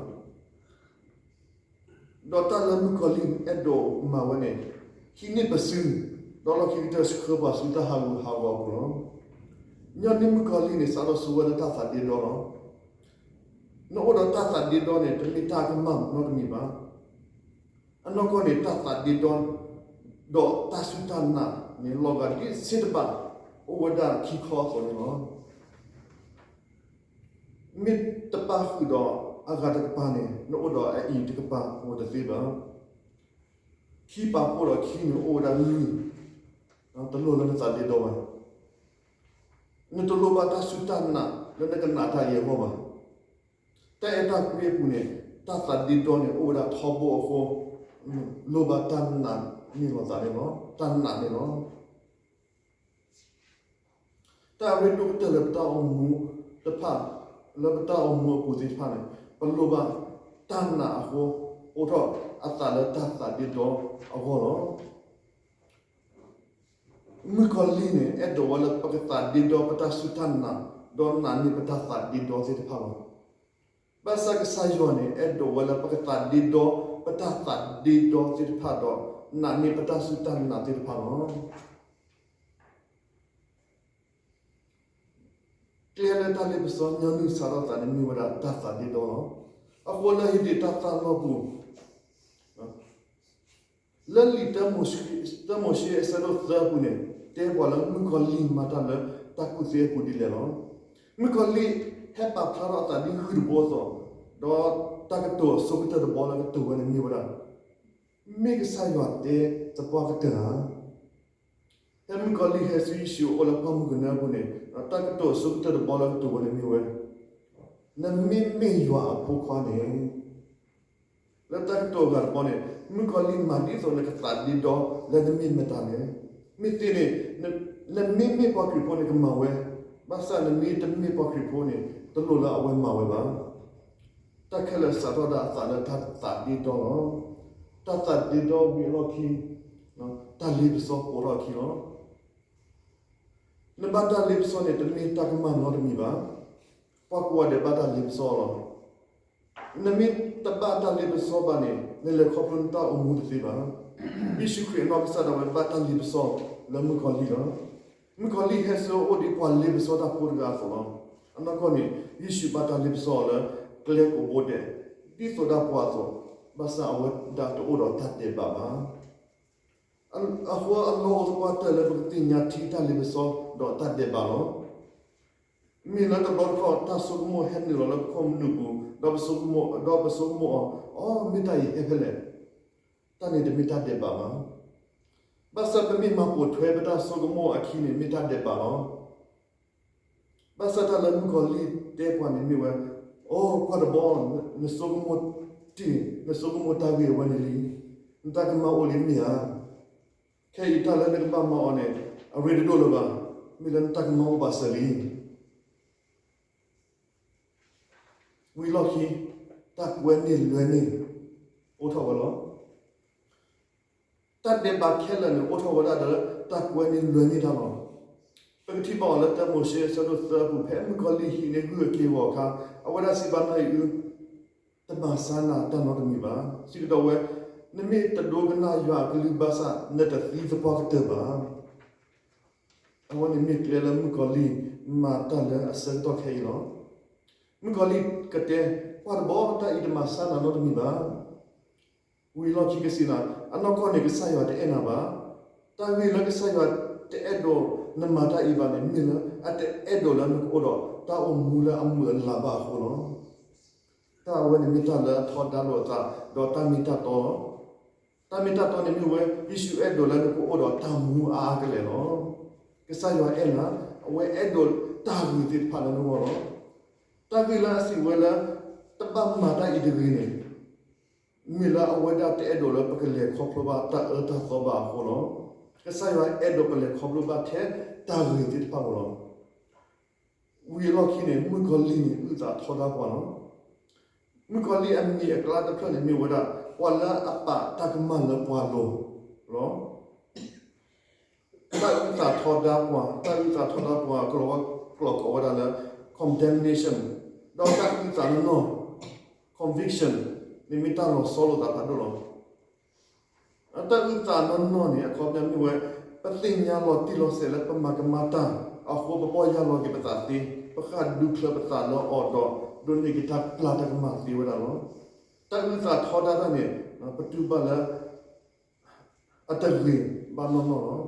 ဒီးတၢ်လၢမုၣ်ကီၤလံၢ်အဲၣ်ဒိးမၤဝဲန့ၣ် ဟံးန့ၢ်ပစု, ဒီးလီၢ်ခံကတၢၢ်ဆှၢပှၤဆူတၢ်ဟးဂူာ်ဟးဂီၤအပူၤလီၤ. ညီနုၢ်မုၣ်ကီၤလံၢ်န့ၣ် စးထီၣ်ဆိဝဲလၢတၢ်သးဒ့ဒီလီၤ. နအိၣ်ဒီးတၢ်သးဒ့ဒီန့ၣ် တမ့ၢ်တၢ်ကမၣ်နီတမံၤဘၣ်. အနီၢ်ကီၢ်န့ၣ် တၢ်သးဒ့ဒီ ဒီးတၢ်စူၢ်တၢ်နာ်န့ၣ် လီၤဂာ်ဒ်စ့တဘး အိၣ်ဝဲဒၣ်ခံခီအသိးန့ၣ်လီၤ. မ့ၢ်တပာ်ဃုာ်ဒီးအဂၤတကပၤန့ၣ် နအိၣ်ဒီးအအံၤတကပၤအိၣ်တသ့ဘၣ်. ခံပာ်ဖှိၣ်ဒီးခံန့ၣ်အိၣ်ဝဲဒၣ်လွံၢ်, တလိၣ်လၢနသးဒ့ဒီဘၣ်. နတလိၣ်ဘၣ်တၢ်စူၢ်တၢ်နာ်လၢနကနာ်တၢ်အံၤအဂီၢ်ဘၣ်. တၢ်အဲၣ်တၢ်ကွံအပူၤန့ၣ် တၢ်သးဒ့ဒီန့ၣ် အိၣ်ဝဲဒၣ်ထီဘိအဃိ, လိၣ်ဘၣ်တၢ်နာ်န့ၢ်လီၤသးန့ၣ်လီၤ, တၢ်နာ်န့ၣ်လီၤ. တၢ်အရ့ဒိၣ်ကတၢၢ်လၢပတၢ်အိၣ်မူတဖၣ်, လၢပတၢ်အိၣ်မူအပူၤသ့ၣ်တဖၣ်န့ၣ် ပလိၣ်ဘၣ်တၢ်နာ်အဃိ, အိၣ်ထီၣ်အသးလၢတၢ်သးဒ့ဒီအဂီၢ်လီၤ. မုၣ်ကီၤလံၢ်န့ၣ် အဲၣ်ဒိးဝဲလၢပကသးဒ့ဒီပတၢ်စူၢ်တၢ်နာ်, ဒီးနာ်န့ၢ်ပတၢ်သးဒ့ဒီသ့ၣ်တဖၣ်လီၤ. ဘၣ်ဆၣ်ကစၢ်ယွၤန့ၣ် အဲၣ်ဒိးဝဲလၢပကသးဒ့ဒီပတၢ်သးဒ့ဒီသ့ၣ်တဖၣ်ဒီး နာ်န့ၢ်ပတၢ်စူၢ်တၢ်နာ်သ့ၣ်တဖၣ်လီၤ. ကျဲလၢတၢ်လ့ပစီညီနုၢ်စးထီၣ်သးန့ၣ် မ့ၢ်ဝဲဒၣ်တၢ်သးဒ့ဒီလီၤ. အဃိလၢဟ့းဒ့ၣ်တၢ်သၣ်လီၢ်ပူၤ လၢလံာ်တၢမိၤၡ့အဆၢဒိၣ်သၢအပူၤန့ၣ် တဲပှၤလၢမုၣ်ကီၤလံၢ်မၤတၢ်လၢတၢ်ကူၣ်သ့အပူၤဒ်လဲၣ်လီၤ. မုၣ်ကီၤလံၢ်ဟဲပာ်ဖျါထီၣ်အသးဒ်ဂုၢ်တဘိအသိး, ဒီးတၢ်ကတိၤအဆိကတၢၢ်တဘီလၢကတိၤဝဲန့ၣ်မ့ၢ်ဝဲဒၣ် မ့ၢ်ကစၢ်ယွၤတဲသပှၢ်ကတၢၢ်ဧါ. ဖဲမုၣ်ကီၤလံၢ်ဟဲဆူယ့ၣ်ၡူးအအိၣ်လၢပှၢ်မုၢ်ကနၢအပူၤန့ၣ် တၢ်ကတိၤအဆိကတၢၢ်တဘီလၢကတိၤဝဲန့ၣ်မ့ၢ်ဝဲ, နမ့မ့ၢ်ယွၤအဖိခွါန့ၣ် လၢတၢ်ကတိၤအဂၤတဘီန့ၣ်, မုၣ်ကီၤလံၢ်မၤဒ်သိးနကသးဒ့ဒီလၢနမ့ၢ်မတၤလဲၣ်. မ့ၢ်သ့န့ၣ်, နမ့မ့ၢ်ပှၤခရံာ်ဖိန့ၣ်ကမၤဝဲ, ဘၣ်ဆၣ်နမ့ၢ်တမ့ၢ်ပှၤခရံာ်ဖိန့ၣ် တလိၣ်လၢအဝဲမၤဝဲဘၣ်. တၢ်ခဲလၢာ်စးထီၣ်ဒၣ်အသးလၢတၢ်သးဒ့ဒီလီၤ. တၢ်သးဒ့ဒီဝံၤအလီၢ်ခံ, တၢ်လ့ပစီပိာ်ထီၣ်အခံလီၤ. နဘၣ်တၢ်လ့ပစီန့ၣ် တမ့ၢ်တၢ်ကမၣ်နီတမံၤဘၣ်. ပှၤကိးဂၤဒဲးဘၣ်တၢ်လ့ပစီလီၤ. နမ့ၢ်တဘၣ်တၢ်လ့ပစီဘၣ်န့ၣ် နလဲၤခီဖျိနတၢ်အိၣ်မူတသ့ဘၣ်. ယ့ၣ်ၡူးခရံာ်အနီၢ်ကစၢ်ဒၣ်ဝဲဘၣ်တၢ်လ့ပစီလၢမုၣ်ကီၤလံၢ်လီၤ. မုၣ်ကီၤလံၢ်ဟဲဆူအအိၣ်ဒ်ပှၤလ့ပစီတၢ်ဖိတဂၤအသိးလီၤ. အနီၢ်ကီၢ်န့ၣ် ယ့ၣ်ၡူးဘၣ်တၢ်လ့ပစီအီၤလၢကျဲကိးဘိဒဲး ဒ်သိးဒၣ်ပှၤအသိး, ဘၣ်ဆၣ်အဝဲဒၣ်တအိၣ်ဒီးတၢ်ဒဲးဘးဘၣ်. အဃိအလီၢ်အိၣ်သပှၢ်တၢၢ်လၢပကသ့ၣ်ညါထံတၢ်လ့ပစီဒီးတၢ်ဒဲးဘးလီၤ. မ့ၢ်လၢတဘျီတခီၣ် တၢ်ဆိကမိၣ်ဟဲနုာ်လီၤလၢပခိၣ်နူာ်ပူၤ, ဒီးပဆိကမိၣ်, ဒီးပဆိကမိၣ်အီၤ, အိ မ့ၢ်တၢ်အံၤဟဲဖဲလဲၣ်. တၢ်န့ၣ်တမ့ၢ်တၢ်ဒဲးဘးဘၣ်. ဘၣ်ဆၣ်ပမ့ၢ်မၤပိာ်ထွဲပတၢ်ဆိကမိၣ်အခံန့ၣ် မ့ၢ်တၢ်ဒဲးဘးလီၤ. ဘၣ်ဆၣ်တၢ်လၢမုၣ်ကီၤလံၢ်တဲပှၤန့ၣ်မ့ၢ်ဝဲ, အိ ကွၢ်တဘီ, နဆိကမိၣ်တ့ၢ်, နဆိကမိၣ်တၢ်ဂ့ၢ်အဝဲန့ၣ်လံ. နတၢ်ကမၣ်အိၣ်လံမ့ၢ်ဧါ. ခဲအံၤတၢ်လၢနကဘၣ်မၤအီၤန့ၣ် အရ့တဒိၣ်လၢၤဘၣ်. မ့ၢ်လၢနတၢ်ကမၣ်အိၣ်ဘၣ်စၢၤလံ. ဝံၤလီၢ်ခံ, တၢ်ကွဲန့ၢ်လွဲန့ၢ် အိၣ်ထီၣ်ဝဲလီၤ. တၢ်ဒဲးဘးခဲလၢာ်န့ၣ် အိၣ်ထီၣ်ဝဲဒၣ်ဒီးတၢ်ကွဲန့ၢ်လွဲန့ၢ်တၢ်လီၤ. ပကထံၣ်ဘၣ်အီၤလၢတၢမိၤၡ့အဆၢဒိၣ်သၢအပူၤ ဖဲမုၣ်ကီၤလံၢ်ဟံးန့ၢ်ဂုၢ်အက့ၢ်အဂီၤအခါ, အဝဲဒၣ်စံးဘၣ်နီၢ်အံၤအု, တမၤဆါနၤတၢ်နီတမံၤဘၣ်. စံးကဒီးဝဲ, နမ့ၢ်တဒိကနၣ်ယွၤအကလုၢ်ဘၣ်ဆၣ် နတသံသပှၢ်ကတၢၢ်ဘၣ်. အဝဲန့ၣ်မ့ၢ်ကျဲလၢမုၣ်ကီၤလံၢ်မၤတၢ်လၢအဆၢကတီၢ်ခဲအံၤလီၤ. မုၣ်ကီၤလံၢ်ကတဲ, ကွၢ်တဘီ, တၢ်အံၤတမၤဆါနၤနီတမံၤဘၣ်. ဝံၤလီၢ်ခံကစံးနၤ, အနီၢ်ကီၢ်န့ၣ်ကစၢ်ယွၤတအဲၣ်နၤဘၣ်. တၢ်ဂ့ၢ်လၢကစၢ်ယွၤတအဲၣ်ဒိးနမၤတၢ်အံၤဘၣ်န့ၣ် မ့ၢ်လၢအတအဲၣ်ဒိးလၢနကအိၣ်ဒီးတၢ်အိၣ်မူလၢအမုာ်အလၤဘၣ်အဃိလီၤ. တၢ်အဝဲန့ၣ်မ့ၢ်တၢ်လၢအထီဒါလိာ်အသး, ဒီးတၢ်မ့ၢ်တၢ်တီလီၤ. တၢ်မ့ၢ်တၢ်တီန့ၣ်မ့ၢ်ဝဲ, ယ့ၣ်ၡူးအဲၣ်ဒိးလၢနကအိၣ်ဒီးတၢ်မူအါအါကလဲာ်လီၤ. ကစၢ်ယွၤအဲၣ်နၤ, အဝဲအဲၣ်ဒိးတၢ်ဂ့ၤသ့ၣ်တဖၣ်လၢနဂီၢ်လီၤ. တၢ်ဂ့ၢ်လၢအစံးဝဲလၢ တဘၣ်မၤတၢ်အံၤတဂ့ၤန့ၣ်, မ့ၢ်လၢအဝဲဒၣ်တအဲၣ်ဒိးလၢပကလဲၤခီဖျိဘၣ်တၢ်အၢတၢ်သီဘၣ်အဃိလီၤ. ကစၢ်ယွၤအဲၣ်ဒိးပလဲၤခီဖျိဘၣ်ထဲတၢ်ဂ့ၤသ့ၣ်တဖၣ်အဂီၢ်လီၤ. ဝံၤအလီၢ်ခံန့ၣ် မုၣ်ကီၤလံၢ်န့ၣ် အုၣ်သးထီဒါပှၤလီၤ. မုၣ်ကီၤလံၢ်အမံၤအကျါတဖျၢၣ်န့ၣ်မ့ၢ်ဝဲဒၣ် ပှၤလၢအပာ်တၢ်ကမၣ်လၢပှၤလိၤလီၤ. တၢ်အုၣ်သးထီဒါပှၤ, တၢ်အုၣ်သးထီဒါပှၤ ကလီၤဝဲ, ကလီၤကိးဝဲဒၣ်လၢ condemnation, ဒီးတၢ်အုၣ်သးနီၢ်နီၢ် conviction န့ၣ်မ့ၢ်တၢ်လီၤဆီလိာ်သးဖးဒိၣ်လီၤ. တၢ်အုၣ်သးနီၢ်နီၢ်န့ၣ် အခီပညီမ့ၢ်ဝဲ ပသ့ၣ်ညါလီၤတံၢ်လီၤဆဲးလၢပမၤကမၣ်တၢ်အဃိ ပဘၣ်ယၢ်လီၤက့ၤပသးသ့, ပဃၣ်ဒူချၢပသးလၢအီၤဒီး ဒိးန့ၢ်က့ၤတၢ်ပျၢ်တၢ်ကမၣ်သ့ဝဲဒၣ်လီၤ. တၢ်အုၣ်သးထီဒါတၢ်န့ၣ် ပတူၢ်ဘၣ်လၢ အတဂ့ၤဘၣ်နီၢ်နီၢ်လီၤ.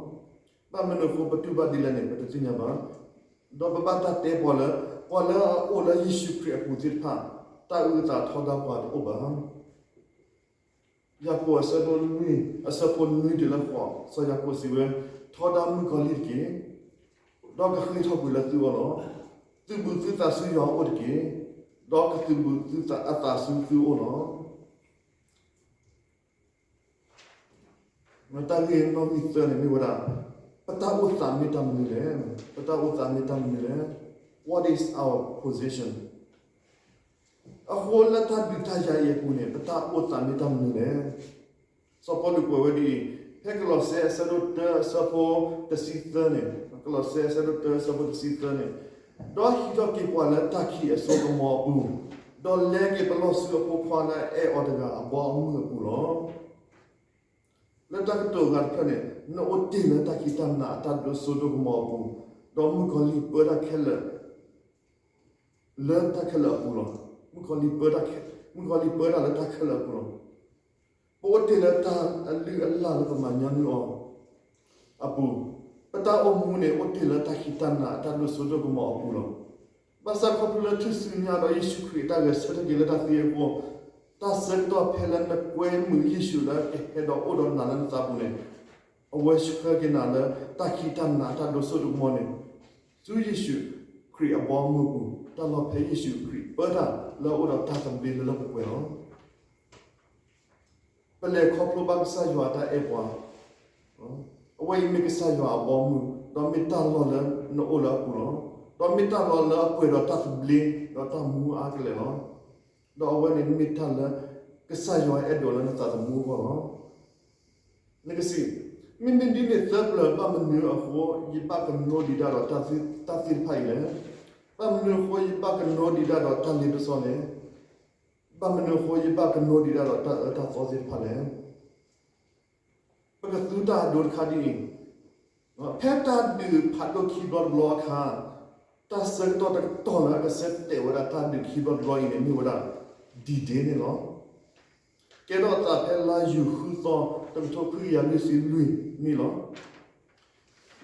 ဘၣ်မနုၤအဃိပတူၢ်ဘၣ်ဒ်လဲၣ်န့ၣ် ပတသ့ၣ်ညါဘၣ်. ဒီးပဘၣ်တၢ်တဲပှၤလၢ ပှၤလၢအအိၣ်လၢယ့ၣ်ၡူးခရံာ်အပူၤသ့ၣ်တဖၣ် တၢ်အုၣ်သးထီဒါပှၤတအိၣ်ဘၣ်. ယၤကိာ်အဆၢဒိၣ်နွံ, အဆၢဖိနွံတုၤလၢဃိး စီၤယၤကိာ်စံးဝဲ, ထီဒါမုၣ်ကီၤလံၢ်တက့ၢ်, ဒီးကဃ့ၢ်ထီၣ်ကွံာ်လၢသုအဂီၢ်လီၤ. သုးဘူးသုသးဆူယွၤအအိၣ်တက့ၢ်, ဒီးကသုးဘူးသုသးအသးဆူသုအအိၣ်လီၤ. တၢ်ဂ့ၢ်နီၣ်ဂံၢ်သၢန့ၣ်မ့ၢ်ဝဲဒၣ် ပတၢ်အိၣ်သးမ့ၢ်တၢ်မနုၤလဲၣ်. ပတၢ်အိၣ်သးမ့ၢ်တၢ်မနုၤလဲၣ်. What is our position? အဃိလၢတၢ်ဒုးတၢ်ယၤအံၤအပူၤန့ၣ် ပတၢ်အိၣ်သးမ့ၢ်တၢ်မနုၤလဲၣ်. စီၤပီလူးကွဲးဝဲဒ်အံၤ, ဖဲကလီးစဲအဆၢဒိၣ်တၢအဆၢဖိတဆံသၢန့ၣ်, ကလီးစဲအဆၢဒိၣ်တၢအဆၢဖိတဆံသၢန့ၣ်, ဒီးဟံးထီၣ်က့ၤပှၤလၢတၢ်ခံးအစိကမီၤအပူၤ, ဒီးလဲက့ၤပလီၢ်ဆူအဖိခွါလၢအအဲၣ်အီၤတဂၤအဘီအမုၢ်အပူၤလီၤ. လၢတၢ်ကတိၤအဂၤတဖျၢၣ်န့ၣ် နအိၣ်တ့ၢ်လၢတၢ်ခံးတၢ်နးအတၢ်ဒိၣ်စိဒိၣ်ကမီၤအပူၤ, ဒီးမုၣ်ကီၤလံၢ်ပၢတၢ်ခဲလၢာ် လၢတၢ်ခဲလၢာ်အပူၤလီၤ. မုၣ်ကီၤလံၢ်ပၢတၢ်ခဲ, မုၣ်ကီၤလံၢ်ပၢတၢ်လၢတၢ်ခဲလၢာ်အပူၤလီၤ. ပအိၣ်တ့ၢ်လၢတၢ်အလုၢ်အလၢ်လၢပမၤညီနုၢ်အီၤအပူၤ, ပတၢ်အိၣ်မူန့ၣ် အိၣ်တ့ၢ်လၢတၢ်ခံးတၢ်နးအတၢ်ဒိၣ်စိဒိၣ်ကမီၤအပူၤလီၤ. ဘၣ်ဆၣ်ခီဖျိလၢထူၣ်စုညါဒီးယ့ၣ်ၡူးခရံာ်အတၢ်ဂဲၤဆၢထၢၣ်က့ၤလၢတၢ်သံအဃိ, တၢ်ဆၢကတီၢ်ဖဲလၢနကွဲမုာ်ယ့ၣ်ၡူးလၢကဟဲဒီးအိၣ်ဒီးနၤလၢနသးပူၤန့ၣ်, အဝဲဆှၢက့ၤနၤလၢတၢ်ခံးတၢ်နးအတၢ်ဒိၣ်စိဒိၣ်ကမီၤန့ၣ်, ဆူယ့ၣ်ၡူးခရံာ်အဘီအမုၢ်အပူၤ, တၢ်လီၢ်ဖဲယ့ၣ်ၡူးခရံာ်ပၢတၢ်လၢအအိၣ်ဒီးတၢ်သဘျ့လၢလၢပှဲၤပှဲၤလီၤ. ပလဲၤခီဖျိဘၣ်ကစၢ်ယွၤအတၢ်အဲၣ်ပှၤ, အဝဲအံၤမ့ၢ်ကစၢ်ယွၤအဘီအမုၢ်, ဒီးမ့ၢ်တၢ်လီၢ်လၢနအိၣ်လၢအပူၤလီၤ. ဒီးမ့ၢ်တၢ်လီၢ်လၢအပှဲၤဒီးတၢ်သဘျ့ ဒီးတၢ်မူအါကလဲာ်လီၤ. ဒီးအဝဲန့ၣ်မ့ၢ်တၢ်လၢ ကစၢ်ယွၤအဲၣ်ဒိးလၢနသးသမူအဂီၢ်လီၤ. နကစံး, မ့မ့ၢ်ဒ်န့ၣ် သၢပျၢၤဘၣ်မနုၤအဃိ ယဘၣ်ကနိဒံးတၢ်ဒီးတၢ်သ့ၣ်တဖၣ်အံၤလဲၣ်. ဘၣ်မနုၤအဃိယဘၣ်ကနိဒံးတၢ်ဒီးတၢ်လ့ပစီလဲၣ်. ဘၣ်မနုၤအဃိယဘၣ်ကနိဒံးတၢ်ဒီးတၢ်အၢတၢ်သီသ့ၣ်တဖၣ်လဲၣ်. ပကသူတၢ်အဒိတခါဒ်အံၤ, ဖဲတၢ်ဒုးဖးဒိၣ်ခံဘျီတဘျီအခါ, တၢ်ဆၢကတီၢ်တကတီၢ်လၢအကဆၢတဲာ်ဝဲဒၣ်တၢ်ဒုးခံဘျီတဘျီအံၤန့ၣ် မ့ၢ်ဝဲဒၣ် D-Day န့ၣ်လီၤ. ကဲထီၣ်အသးဖဲလါယူၤဃုသီ တကထိခွံကယၤလွံၢ်ဆံလွံၢ်နံၣ်လီၤ.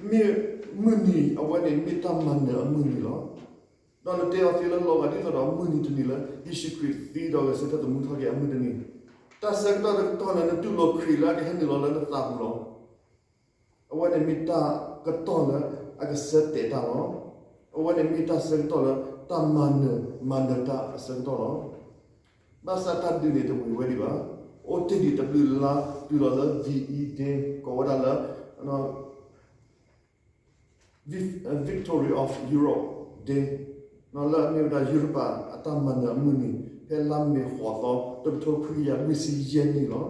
မ့ၢ်မုၢ်နံၤအဝဲန့ၣ်မ့ၢ်တၢ်မၤနၢၤအမုၢ်နံၤလီၤ. ဒီးနတဲအီၤသ့လၢလီၤဂာ်ဒ်သိးဒီးမုၢ်နံၤတနံၤလၢ ယ့ၣ်ၡူးခရံာ်သံဒီးဂဲၤဆၢထၢၣ်သမူထီၣ်က့ၤအမုၢ်တနံၤ, တၢ်ဆၢကတီၢ်တကတီၢ်လၢနတူၢ်လိာ်ခရံာ်လၢအကဟဲနုာ်လီၤလၢနသးပူၤလီၤ. အဝဲန့ၣ်မ့ၢ်တၢ်ကတီၢ်လၢအကဆၢတဲာ်တၢ်လီၤ. အဝဲန့ၣ်မ့ၢ်တၢ်ဆၢကတီၢ်လၢတၢ်မၤနၢၤ မၤနၢၤတၢ်အဆၢကတီၢ်လီၤ. ဘၣ်ဆၣ်တၢ်ဒုးန့ၣ်တဝံၤဝဲဒံးဘၣ်. အိၣ်တ့ၢ်ဒံးတဘျုးလါတုၤလီၤလၢ V E Day ကိးဝဲဒၣ်လၢ Victory of Europe Day လၢအမ့ၢ်ဝဲဒၣ်ယူရပၤအတၢ်မၤနၢၤအမုၢ်နံၤ ဖဲလါမ့ၤဃိးသီ တကထိခွံကယၤလွံၢ်ဆံယဲၢ်နံၣ်လီၤ.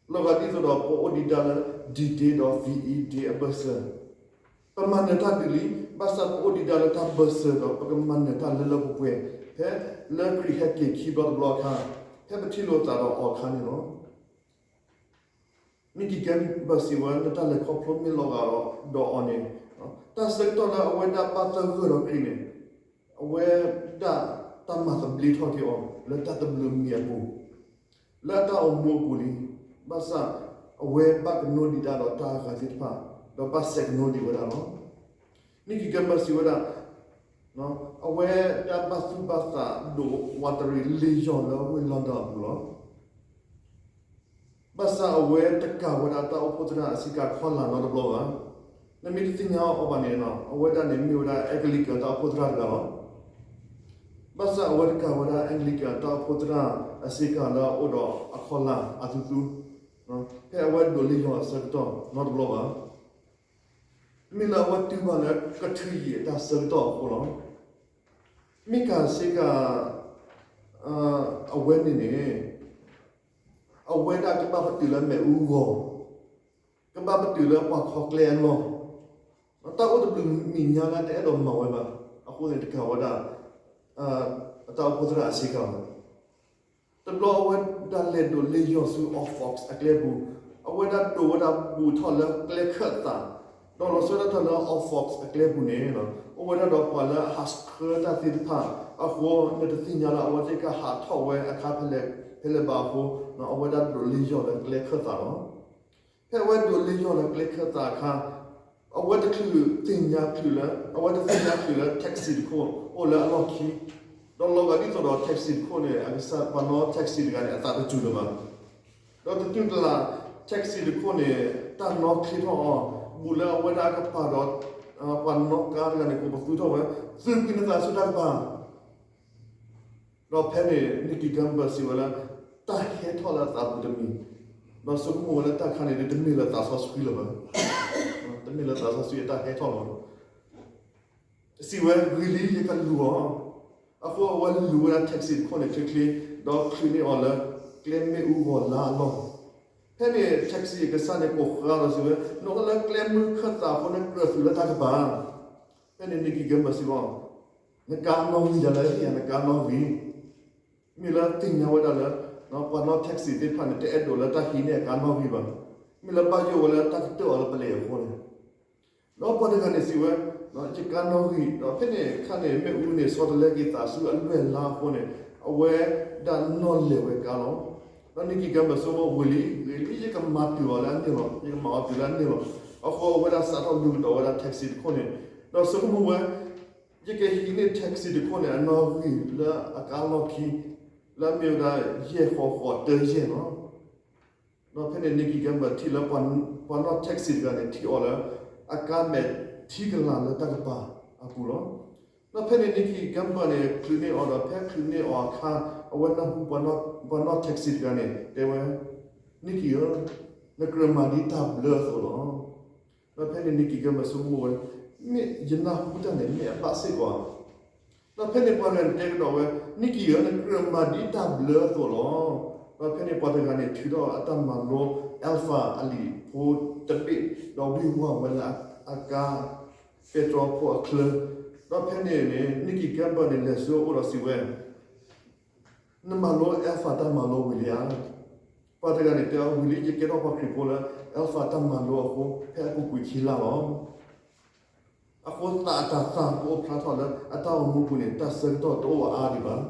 လီၤဂာ်ဒ်သိးဒီးပအိၣ်ဒံးဒၣ်လၢ D-Day ဒီး V E Day အဘၢၣ်စၢၤ, ပမၤနၢၤတၢ်ဒုးလံ, ဘၣ်ဆၣ်ပအိၣ်ဒံးဒၣ်လၢတၢ်ဘၢၣ်စၢၤဒီးပကမၤနၢၤတၢ်လၢလၢပှဲၤပှဲၤ ဖဲလၢခရံာ်ဟဲက့ၤခံဘျီတဘျီအခါ, ဖဲပထံၣ်လိာ်သးဒီးအီၤအခါန့ၣ်လီၤ. Nicky Gumbel စံးဝဲ နတၢ်လဲၤခီဖျိမ့ၢ်လီၤဂာ်ဒီးအီၤန့ၣ်, တၢ်ဆၢကတီၢ်လၢအဝဲဒၣ်ဘၣ်သဂၢၢ်ဒီးခရံာ်န့ၣ်, အဝဲဒၣ်တၢ်မၤသဘျ့ထီၣ်က့ၤအီၤ လၢတၢ်သဘျ့မံၤအပူၤ, လၢအတၢ်အိၣ်မူအပူၤလံ. ဘၣ်ဆၣ်အဝဲဘၣ်ကနိဒံးတၢ်ဒီးတၢ်အဂၤသ့ၣ်တဖၣ်, ဒီးဘၣ်ဆဲးကနိဒံးဝဲဒၣ်လီၤ. Nicky Gumbel စံးဝဲဒၣ် အဝဲဒၣ်ဘၣ်သူၣ်ဘၣ်သးဒိးဝးတရံးလ့ယီၢ်လၢဝ့ၢ် London အပူၤလီၤ. ဘၣ်ဆၣ်အဝဲတကးဝဲဒၣ်တၢ်အိၣ်ဖှိၣ်သရၣ်အဆ့ကၤခီၣ်လာ်နီတဘျီဘၣ်. နမ့ၢ်တသ့ၣ်ညါအီၤဘၣ်န့ၣ်, အဝဲဒၣ်န့ၣ်မ့ၢ်ဝဲဒၣ် Anglican တၢ်အိၣ်ဖှိၣ်သရၣ်တဂၤလီၤ. ဘၣ်ဆၣ်အဝဲတကးဝဲဒၣ် Anglican တၢ်အိၣ်ဖှိၣ်သရၣ်အဆ့ကၤလၢအအိၣ်ဒီးအခီၣ်လာ်အသူသူ, ဖဲအဝဲဒိးလ့ယီၢ်အဆၢကတီၢ်နီတဘျီဘၣ်. မ့ၢ်လၢအဝဲတုၤဘၣ်လၢကထုးယံာ်အတၢ်ဆၢကတီၢ်အဃိလီၤ. မ့ၢ်ကၤဆ့ကၤ အဝဲန့ၣ်န့ၣ်, အဝဲဒၣ်ကဘၣ်ပတုာ်လၢမ့ၣ်အူဂီၤ, ကဘၣ်ပတုာ်လၢပှၤခီကျဲအလီၢ်, တၢ်အိၣ်တဘျုးမံၤညါလၢတအဲၣ်ဒိးမၤဝဲဘၣ်. အဃိန့ၣ်တကးဝဲဒၣ် အတၢ်အိၣ်ဖှိၣ်သရၣ်အဆ့ကၤဘၣ်. တဘျီအဝဲဒၣ်လဲၤဒိးလ့ယီၢ်ဆူ Oxford အကျဲပူၤ, အဝဲဒၣ်ဒိးဝဲဒၣ်ဘူးထီၣ်လၢကျဲခၢၣ်သး, ဒီးလီၤဆီဒၣ်တၢ်လၢ Oxford အကျဲပူၤန့ၣ်, အိၣ်ဝဲဒၣ်ဒီးပှၤလၢအဟးဆှၢတၢ်သ့ၣ်တဖၣ်အဃိ, နတသ့ၣ်ညါလၢအဝဲသ့ၣ်ကဟးထီၣ်ဝဲအခါဖဲလဲၣ်ဘၣ်အဃိ, အဝဲဒၣ်ဒိးလ့ယီၢ်လၢကျဲခၢၣ်သးလီၤ. ဖဲအဝဲဒိးလ့ယီၢ်လၢကျဲခၢၣ်သးအခါ, အဝဲတချုးသ့ၣ်ညါချုးလၢ, အဝဲတသ့ၣ်ညါချုးလၢ taxi တခိၣ်အိၣ်လၢအလီၢ်ခံ, ဒီးလီၤဂာ်ဒ်သိးဒီး taxi တခိၣ်န့ၣ် အကစၢ်ပှၤနီၣ် taxi တဂၤန့ၣ် အသးတစူၤလၢၤဘၣ်. ဒီးတတုၤတလး taxi တခိၣ်န့ၣ် တၢ်နီၣ်ချ့ထီၣ်အီၤ, ဘူးလၢအဝဲဒၣ်အကပၤဒီး ပှၤနီၣ်ကါတဂၤန့ၣ် ကိးပသူထီၣ်ဝဲ, သုးကွံာ်နသးဆူတၢ်ကပၤ ဒီးဖဲန့ၣ် Nicky Gumbel စံးဝဲလၢ တၢ်ဟဲထီၣ်လၢအသးပူၤတမံၤ, ဒီးဆိကမိၣ်ဝဲလၢတၢ်ခါန့ၣ် တမ့ၢ်လၢသးစီဆှံလၢၤဘၣ်, တမ့ၢ်လၢသးစီဆှံအတၢ်ဟဲထီၣ်လီၤ. စံးဝဲ ဂ့ၤလံ ယကလူၤအီၤ. အဃိအဝဲလူၤဝဲဒၣ် taxi တခိၣ်န့ၣ်ချ့ချ့, ဒီးချုးန့ၢ်အီၤလၢ ကျဲမ့ၣ်အူဂီၤလါအလီၢ်. ဖဲန့ၣ် taxi အကစၢ်န့ၣ် ကိးဃါဒီးစံးဝဲ နအိၣ်လၢကျဲမုၢ်ခၢၣ်သးအဃိ နကြၢးသုးလၢတၢ်ကပၤ. ဖဲန့ၣ် Nicky Gumbel စံးဝဲ နကါနီၣ်ဂံၢ်ယၤလၢ နကါနီၣ်ဂံၢ်, မ့ၢ်လၢသ့ၣ်ညါဝဲဒၣ်လၢ ပှၤနီၣ် taxi သ့ၣ်တဖၣ်န့ၣ် တအဲၣ်ဒိးလၢတၢ်ဟံးန့ၢ်အကါနီၣ်ဂံၢ်ဘၣ်, မ့ၢ်လၢဘၣ်ယိၣ်ဝဲလၢတၢ်ကတၢၢ်အီၤလၢပလဲၢ်အဃိန့ၣ်, ဒီးပှၤတဂၤန့ၣ်စံးဝဲ ယကါနီၣ်ဂံၢ်, ဒီးဖဲန့ၣ်အခါန့ၣ် မ့ၣ်အူန့ၣ် ဆီတလဲက့ၤသးဆူအလွဲၢ်လါအဃိန့ၣ် အဝဲဒၣ်နီၣ်လဲၢ်ဝဲကါလီၤ. ဒီး Nicky Gumbel ဆိကမိၣ်ဝံၤလံ ဂ့ၤလံ ယကမၤတုၤအီၤလၢအန့ၣ်လီၤ, ယကမၤအီၤတုၤလၢအန့ၣ်လီၤ. အဃိအဝဲဒၣ်စးထီၣ်လူၤကဒီးဝဲဒၣ် taxi တခိၣ်န့ၣ်, ဒီးဆိကမိၣ်ဝဲ ယကဟံးန့ၢ် taxi တခိၣ်န့ၣ် အနီၣ်ဂံၢ်လၢအကါလီၢ်ခံ လၢအမ့ၢ်ဝဲဒၣ် ယဲၢ်ဃိးဃိးတၢယဲၢ်လီၤ. ဒီးဖဲန့ၣ် Nicky Gumbel ထံၣ်လၢ ပှၤနီၣ် taxi တဂၤန့ၣ် ထံၣ်အီၤလၢ အကါမဲာ်ထံကလၤလၢတၢ်ကပၤအပူၤလီၤ. ဒီးဖဲန့ၣ် Nikki Gumbel န့ၣ် ချုးန့ၢ်အီၤဒီး ဖဲချုးန့ၢ်အီၤအခါ အဝဲနၢ်ဟူပှၤနီၣ် taxi တဂၤန့ၣ် တဲဝဲ, Nikki ဧၢ, နကြၢးမၤဒ်တၢ်ဘျၢအသိးလီၤ. ဒီးဖဲန့ၣ် Nikki Gumbel ဆိကမိၣ်ဝဲ, မ့ၢ်ယနၢ်ဟူတၢ်န့ၣ် မ့ၢ်အဘၣ်စ့ၢ်ကီးဧါ. ဒီးဖဲန့ၣ်ပှၤတဂၤန့ၣ်တဲကဒီးဝဲ, Nikki ဧၢ, နကြၢးမၤဒ်တၢ်ဘျၢအသိးလီၤ. ဒီးဖဲန့ၣ်ပှၤတဂၤန့ၣ် ထုးထီၣ်အတၢ်မၤလိ Alpha အလံာ်ဖိတဘ့ၣ် ဒီးဝံၢ်ဝၢ်ဝဲလၢအကါ ပဲတြီဖိအချၢ, ဒီးဖဲန့ၣ်န့ၣ် Nikki Gumbel န့ၣ် လဲၤဆူအအိၣ်ဒီးစံးဝဲ, နမၤလိ Alpha တၢ်မၤလိဝံၤလံဧါ. ပှၤတဂၤန့ၣ်တဲအီၤဝံၤလံ ယကဲထီၣ်ပှၤခရံာ်ဖိလၢ Alpha တၢ်မၤလိအဃိ ဖဲအပူၤကွံာ်ခံလါလီၤ. အဃိသးအတၤသၣ်ကအိၣ်ဖျါထီၣ်လၢအတၢ်အိၣ်မူပူၤန့ၣ် တၢ်ဆၢကတီၢ်တအိၣ်အါဒံးဘၣ်.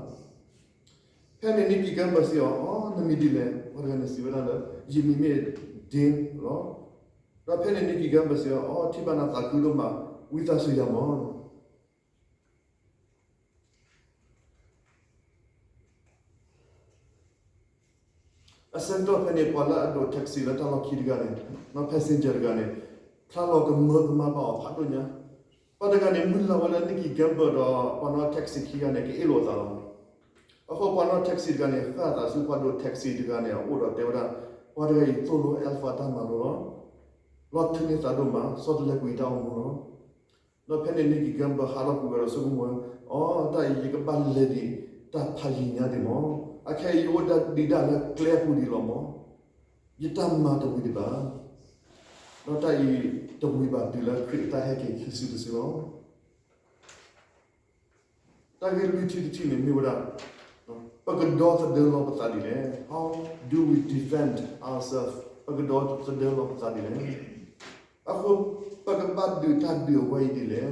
ဖဲန့ၣ် Nikki Gumbel စံးအီၤ, အိ နမံၤဒ်လဲၣ်. ပှၤတဂၤန့ၣ်စံးဝဲဒၣ်လၢ ယမံၤမ့ၢ် Dean လီၤ. ဒီးဖဲန့ၣ် Nikki Gumbel စံးအီၤ, အိ ထံၣ်ဘၣ်နၤသးခုဒိၣ်မး, ဝံသးစူၤယၤမၢ်. အဆၢကတီၢ်ဖဲန့ၣ် ပှၤလၢအဒိး taxi လၢတၢ်လီၢ်ခံတဂၤန့ၣ်, နီၢ် passenger တဂၤန့ၣ် ဖျါလီၤကမၢကမၣ်ဘၣ်အီၤဖးဒိၣ်ညါ. ပှၤတဂၤန့ၣ် မုၢ်လၢ်ဝဲလၢ Nikki Gumbel ဒီးပှၤနီၢ် taxi ခံဂၤန့ၣ် ကအ့ၣ်လိာ်သးလီၤ. အဃိပှၤနီၢ် taxi တဂၤန့ၣ် ဃၣ်သးဆူပှၤဒိး taxi တဂၤန့ၣ်အအိၣ်ဒီးတဲဝဲဒၣ်, ပှၤတဂၤအံၤသိၣ်လိ Alpha တၢ်မၤလိလီၤ. လီၤထုးန့ၢ်သးဒိၣ်မး, ဆီတလဲကွံာ်တၢ်အိၣ်မူလီၤ. ဒီးဖဲန့ၣ် Nikki Gumbel ဟးထီၣ်ကွံာ်ဝဲဒီးဆိကမိၣ်ဝဲ, အိ တၢ်အံၤယကဘၣ်လဲၤဒံးတၢ်ဖးယံာ်ညါဒံးမၢ်. အခဲအံၤယအိၣ်ဒံးဒၣ်လၢကျဲအပူၤဒံးလီၤမၢ်. ယတၢ်မၤတဝံၤဒံးဘၣ်. ဒီးတၢ်အံၤတဝံၤဘၣ်တုၤလၢခရံာ်အတၢ်ဟဲက့ၤခံစုတစုလီၤ. တၢ်ဂ့ၢ်လွံၢ်ထံၣ်တထံၣ်န့ၣ်မ့ၢ်ဝဲဒၣ်, ပကဒီသဒၢလီၤပသးဒ်လဲၣ်. How do we defend ourselves? ပကဒီသဒၢလီၤပသးဒ်လဲၣ်. အဃိ ပကဘၣ်ဒုးတၢ်ဒုးအဝဲအံၤဒ်လဲၣ်.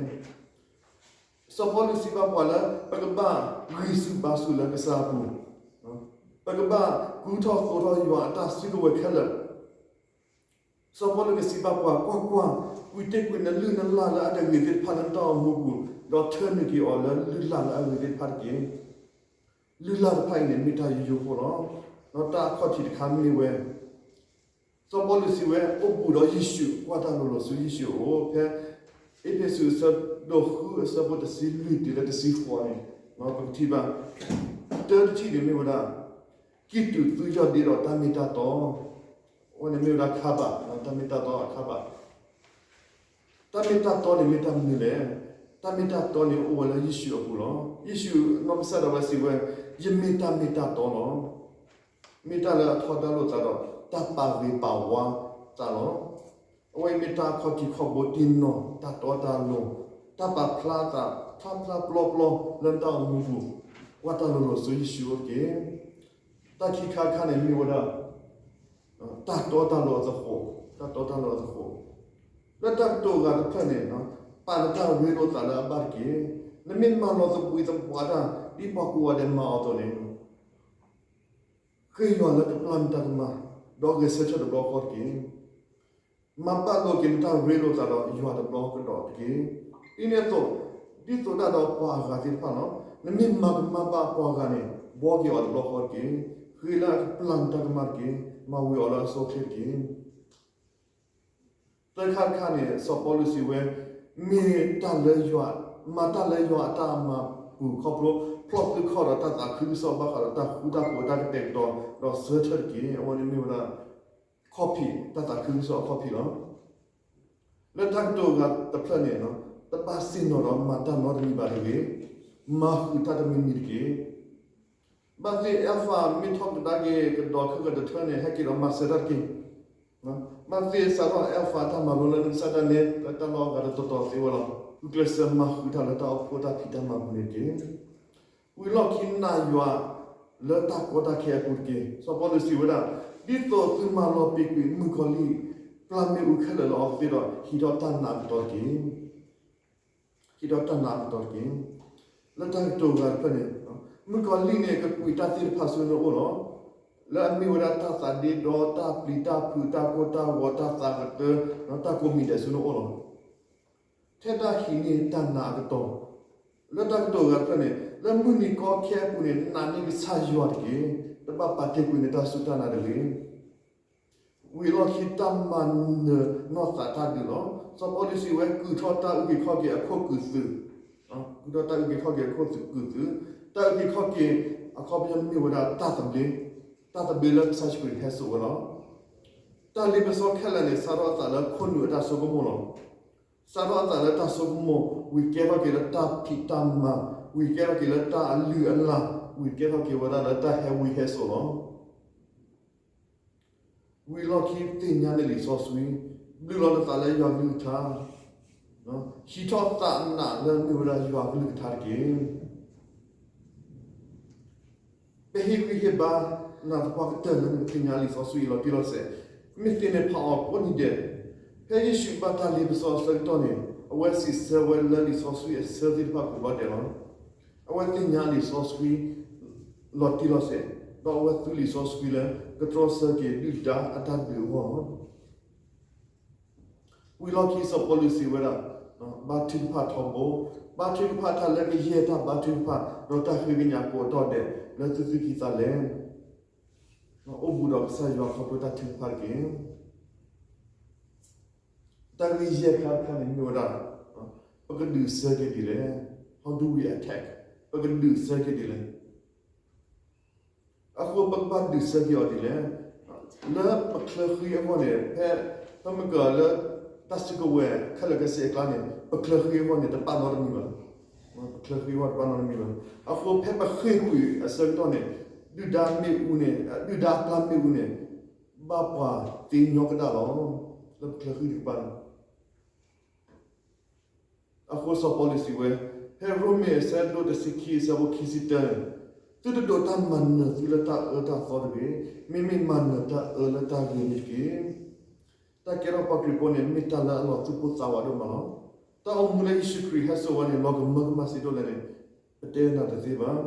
စီၤပီလူးစံးဘၣ်ပှၤလၢ ပကဘၣ်ဂံၢ်ဆူၣ်ဘါဆူၣ်လၢကစၢ်အပူၤ, ပကဘၣ်ကူထီၣ်သိးထီၣ်ယွၤအတၢ်စုကဝဲၤခဲလၢာ်. စီၤပီလူးကစံးဘၣ်ပှၤ, ကွၢ်ကွၢ်, ကွံာ်တ့ၢ်ကွံာ်နလုၢ်နလၢ်လၢအတဂ့ၤသ့ၣ်တဖၣ်လၢနတၢ်အိၣ်မူပူၤ, ဒီးထၢနုာ်က့ၤအီၤလၢလုၢ်လၢ်လၢအဂ့ၤသ့ၣ်တဖၣ်တက့ၢ်. လုၢ်လၢ်တဖၣ်အံၤန့ၣ်မ့ၢ်တၢ်ယိယိဖိလီၤ. ဒီးတၢ်အခီၣ်ထံးတခါမ့ၢ်ဝဲ စီၤပီလူးစံးဝဲ အိၣ်ဘူးဒီးယ့ၣ်ၡူး, ကွၢ်တၢ်လိၤလိၤဆူယ့ၣ်ၡူးအအိၣ်. ဖဲအ့းဖ့းစူးအဆၢဒိၣ်ဃု အဆၢဖိတဆံလွံၢ်တုၤလၢတဆံဃိးန့ၣ်, ပကထံၣ်ဘၣ် တၢတထံၣ်န့ၣ်မ့ၢ်ဝဲဒၣ် ကံၢ်တူာ်သူယီၢ်ဒ့ဒီးတၢ်မ့ၢ်တၢ်တီ, အဝဲန့ၣ်မ့ၢ်ဝဲဒၣ်ခါဘၣ်, တၢ်မ့ၢ်တၢ်တီအခါဘၣ်. တၢ်မ့ၢ်တၢ်တီန့ၣ်မ့ၢ်တၢ်မနုၤလဲၣ်. တၢ်မ့ၢ်တၢ်တီန့ၣ်အိၣ်ဝဲလၢယ့ၣ်ၡူးအပူၤလီၤ. ယ့ၣ်ၡူးနီၢ်ကစၢ်ဒၣ်ဝဲစံးဝဲ, ယမ့ၢ်တၢ်မ့ၢ်တၢ်တီလီၤ. မ့ၢ်တၢ်လၢအထီဒါလိာ်သးဒီး တၢ်ပာ်ဂ့ၤပာ်ဝါသးလီၤ. အဝဲအံၤမ့ၢ်တၢ်အခီၣ်ထံးခီၣ်ဘိတံၢ်နီၢ်, တၢ်တီတၢ်လိၤ, တၢ်ပာ်ဖျါသး ဖျါဖျါပျီပျီလၢနတၢ်အိၣ်မူပူၤ, ကွၢ်တၢ်လိၤလိၤဆူယ့ၣ်ၡူးအအိၣ်တက့ၢ်. တၢ်ခံခါတခါန့ၣ်မ့ၢ်ဝဲဒၣ် တၢ်တီတၢ်လိၤအသဃိး, တၢ်တီတၢ်လိၤအသဃိး, လၢတၢ်ကတိၤအဂၤတဖျၢၣ်န့ၣ်, ပာ်နတၢ်ရ့လိာ်သးလၢအဘၣ်တက့ၢ်. နမ့ၢ်မၤလီၤသဘှံးသဘှါတၢ် ဒ်ပှၤကိးဂၤဒဲးမၤအီၤအသိးန့ၣ်, ဃ့ယွၤလၢကပျၢ်နတၢ်ကမၣ်, ဒီးဂဲၤဆၢထၢၣ်တဘျီဃီတက့ၢ်. မၤဘၣ်လိာ်က့ၤနတၢ်ရ့လိာ်သးဒီးယွၤတဘျီကဒီးတက့ၢ်. ဒ်န့ၣ်အသိး, ဒ်သိးဒၣ်ဒီးပှၤအဂၤသ့ၣ်တဖၣ်လီၤ. နမ့ၢ်မၤကမၣ်ဘၣ်ပှၤဂၤန့ၣ်, ဘှီက့ၤအီၤတဘျီဃီတက့ၢ်. ဃ့လၢအကပျၢ်နတၢ်ကမၣ်တက့ၢ်. မၤဝံၤအီၤလၢအဆိအချ့တက့ၢ်. သၢခါတခါန့ၣ် စီၤပီလူးစံးဝဲ, မ့ၢ်တၢ်လၢယွၤ, မၤတၢ်လၢယွၤအတၢ်မၤပူၤခီဖျိ, ဖျီၣ်သုခီၣ်ဒီးတၢ်သးခုကစီၣ်ဘၣ်ဃးဒီးတၢ်ဃူတၢ်ဖိးတၢ်ကတဲာ်ကတီၤ, ဒီးဆၢထၢၣ်တက့ၢ်. အဝဲန့ၣ်မ့ၢ်ဝဲဒၣ် ခီၣ်ဖံး, တၢ်သးခုကစီၣ်အခီၣ်ဖံးလီၤ. လၢတၢ်ကတိၤအဂၤတဖျၢၣ်န့ၣ်, တဘၣ်ဆ့ၣ်နီၤဒီးမၤတၢ်နီတမံၤဘၣ်တဂ့ၤ, မၤဃုာ်တၢ်တမံၤမံၤတက့ၢ်. ဘၣ်သ့ၣ် Alpha မ့ၢ်ထီၣ်ကဒါက့ၤကဒီးခဲကတၢၢ်န့ၣ် ဟဲက့ၤဒီးမၤစၢၤတၢ်တက့ၢ်. ဘၣ်သ့ၣ်စးထီၣ် Alpha တၢ်မၤလိလၢနကစၢ်ဒၣ်နဲ လၢတၢ်လီၢ်အဂၤတတီၤတီၤသ့ဝဲလီၤ. ဂုာ်ကျဲးစၢးမၤဃုာ်တၢ်လၢတၢ်အိၣ်ဖှိၣ်တၢ်ဖံးတၢ်မၤပူၤန့ၣ်တက့ၢ်. ဝံၤလီၢ်ခံနးယွၤလၢတၢ်ကီတၢ်ခဲအပူၤတက့ၢ်. စီၤပီလူးစံးဝဲဒၣ်, ဒ်သိးသုမၤလီၤပံာ်ကွံာ်မုၣ်ကီၤလံၢ် ပျၢ်မ့ၣ်အူခဲလၢာ်လၢအီၤသ့ဒီး ဟံးထီၣ်တၢ်နာ်အကတီၢ်တက့ၢ်. ဟံးထီၣ်တၢ်နာ်အကတီၢ်တက့ၢ်. လၢတၢ်ကတိၤအဂၤတဖျၢၣ်န့ၣ်, မုၣ်ကီၤလံၢ်န့ၣ် ကကွံာ်တၢ်သ့ၣ်တဖၣ်ဆူနအိၣ်လီၤ. လၢအမ့ၢ်ဝဲဒၣ်တၢ်သးဒ့ဒီ တၢ်ပျံၤတၢ်ဖုး တၢ်ကိၢ်တၢ်ဂီၤ တၢ်သးကတၢ တၢ်ကိးမံၤဒဲးဆူနအိၣ်လီၤ. ထဲဒၣ်ဟံးန့ၢ်တၢ်နာ်အကတီၢ်, လၢတၢ်ကတိၤအဂၤတဖျၢၣ်န့ၣ်, လၢမုၢ်နံၤကီခဲအပူၤန့ၣ် နာ်န့ၢ်ကစၢ်ယွၤတက့ၢ်. တဘၣ်ပာ်တ့ၢ်ကွံာ်န့ၢ်တၢ်စူၢ်တၢ်နာ်တဂ့ၤ. ဝံၤလီၢ်ခံတၢ်မၤနၢၤနီၢ်သးတၢ်ဒုးလီၤ. စီၤပီလူးစံးဝဲ ကုာ်ထီၣ်တၢ်အုၣ်က့ၤခီၣ်က့ၤအခိၣ်ကုာ်သုး, ဃုာ်ဒီးတၢ်အုၣ်က့ၤခီၣ်က့ၤအခိၣ်သကုၤသုး, တၢ်အုၣ်က့ၤခီၣ်က့ၤအခီပညီမ့ၢ်ဝဲဒၣ်တၢ်သဘျ့, တၢ်သဘျ့လၢကစၢ်ယ့ၣ်ၡူးခရံာ်ဟဲစိာ်ဝဲလီၤ. တၢ်လ့ပစီခဲလၢာ်န့ၣ် စးထီၣ်အသးလၢခိၣ်နူာ်အတၢ်ဆိကမိၣ်လီၤ. စးထီၣ်အသးလၢတၢ်ဆိကမိၣ်, ဝံၤကဲထီၣ်က့ၤလၢတၢ်ဖံးတၢ်မၤ, ဝံၤကဲထီၣ်က့ၤလၢတၢ်အလုၢ်အလၢ်, ဝံၤကဲထီၣ်က့ၤဝဲဒၣ်လၢတၢ်ဟဲဝံဟဲစိာ်လီၤ. ဝံၤလီၢ်ခံသ့ၣ်ညါန့ၢ်လံာ်စီဆှံ, ဘျုးလီၤနသးလၢယွၤကလုၢ်ကထါ, ဟံးထီၣ်သးနးလၢမ့ၢ်ဝဲဒၣ်ယွၤကလုၢ်ကထါတက့ၢ်. ပဟ့ၣ်ဂံၢ်ဟ့ၣ်ဘါနၤသပှၢ်ကတၢၢ်လၢနကသ့ၣ်ညါလံာ်စီဆှံအံၤလီၤတံၢ်လီၤဆဲး, မ့ၢ်သ့န့ၣ်ဖးအီၤကိးနံၤဒဲး, ဖဲယ့ၣ်ၡူးဘၣ်တၢ်လ့ပစီအဆၢကတီၢ်န့ၣ် အဝဲစံးဆၢဝဲလၢလံာ်စီဆှံအဆၢသ့ၣ်တဖၣ်ကိးဘျီဒဲးလီၤ. အဝဲသ့ၣ်ညါလံာ်စီဆှံ လီၤတံၢ်လီၤဆဲး, ဒီးအဝဲသူလံာ်စီဆှံလၢ ကတြီဆၢက့ၤဒုၣ်ဒါအတၢ်ဒုးအဂီၢ်လီၤ. ဝံၤလီၢ်ခံစီၤပီလူးစံးဝဲဒၣ်, ဘါထုကဖၣ်ထီဘိ, ဘါထုကဖၣ်တၢ်လၢကယဲၢ်တၢ်ဘါထုကဖၣ် ဒီးတၢ်ဃ့ကညးကိးအတီၢ်ဒဲး လၢသုသူၣ်ကံၢ်သးလဲ, အိၣ်ဘူးဒီးကစၢ်ယွၤခီဖျိတၢ်ထုကဖၣ်တက့ၢ်. တၢ်ဂ့ၢ်ယဲၢ်ခါတခါန့ၣ်မ့ၢ်ဝဲဒၣ် ပကဒုးဆၢက့ၤဒ်လဲၣ်, how do we attack, ပကဒုးဆၢက့ၤဒ်လဲၣ်. အဃိပကဘၣ်ဒုးဆၢက့ၤအီၤဒ်လဲၣ်. လၢပချၢဃံအဂီၢ်န့ၣ် ဖဲ ဖဲမ့ၢ်ကလၢ တၢ်စုကဝဲၤခဲလၢာ်ခဲဆ့အကျါန့ၣ် ပချၢဃံအဂီၢ်န့ၣ် တပာ်နီတမံၤဘၣ်. ပချၢဃံအဂီၢ်တပာ်နီတမံၤဘၣ်. အဃိဖဲပဃ့ၢ်ကွံာ်အဆၢကတီၢ်န့ၣ် ဒုၣ်ဒါမ့ၣ်အူန့ၣ် ဒုၣ်ဒါအပျၢ်မ့ၣ်အူန့ၣ် ဘၣ်ပှၤသ့ညီကဒၣ်လီၤ. လၢပချၢဃံတကပၤန့ၣ် အဃိစီၤပီလူးစံးဝဲ, ဖဲရိမ့ၤအဆၢဒိၣ်တဆံခံအဆၢဖိခံဆံတၢန့ၣ်, သုတဒိးတၢ်မၤနၢၤသုလၢတၢ်အၢတၢ်သီတဂ့ၤ, မ့မ့ၢ်မၤနၢၤတၢ်အၢလၢတၢ်ဂ့ၤန့ၣ်တက့ၢ်. တၢ်ကဲထီၣ်ပှၤခရံာ်ဖိန့ၣ် မ့ၢ်တၢ်လၢအလီၤသူၣ်ပိၢ်သးဝးဒိၣ်မးလီၤ. တၢ်အိၣ်မူလၢယ့ၣ်ၡူးခရံာ်ဟဲစိာ်ဝဲန့ၣ် လီၤကမၢကမၣ်စ့ၢ်ဒိၣ်လဲၣ်န့ၣ် ပတဲနၤတသ့ဘၣ်.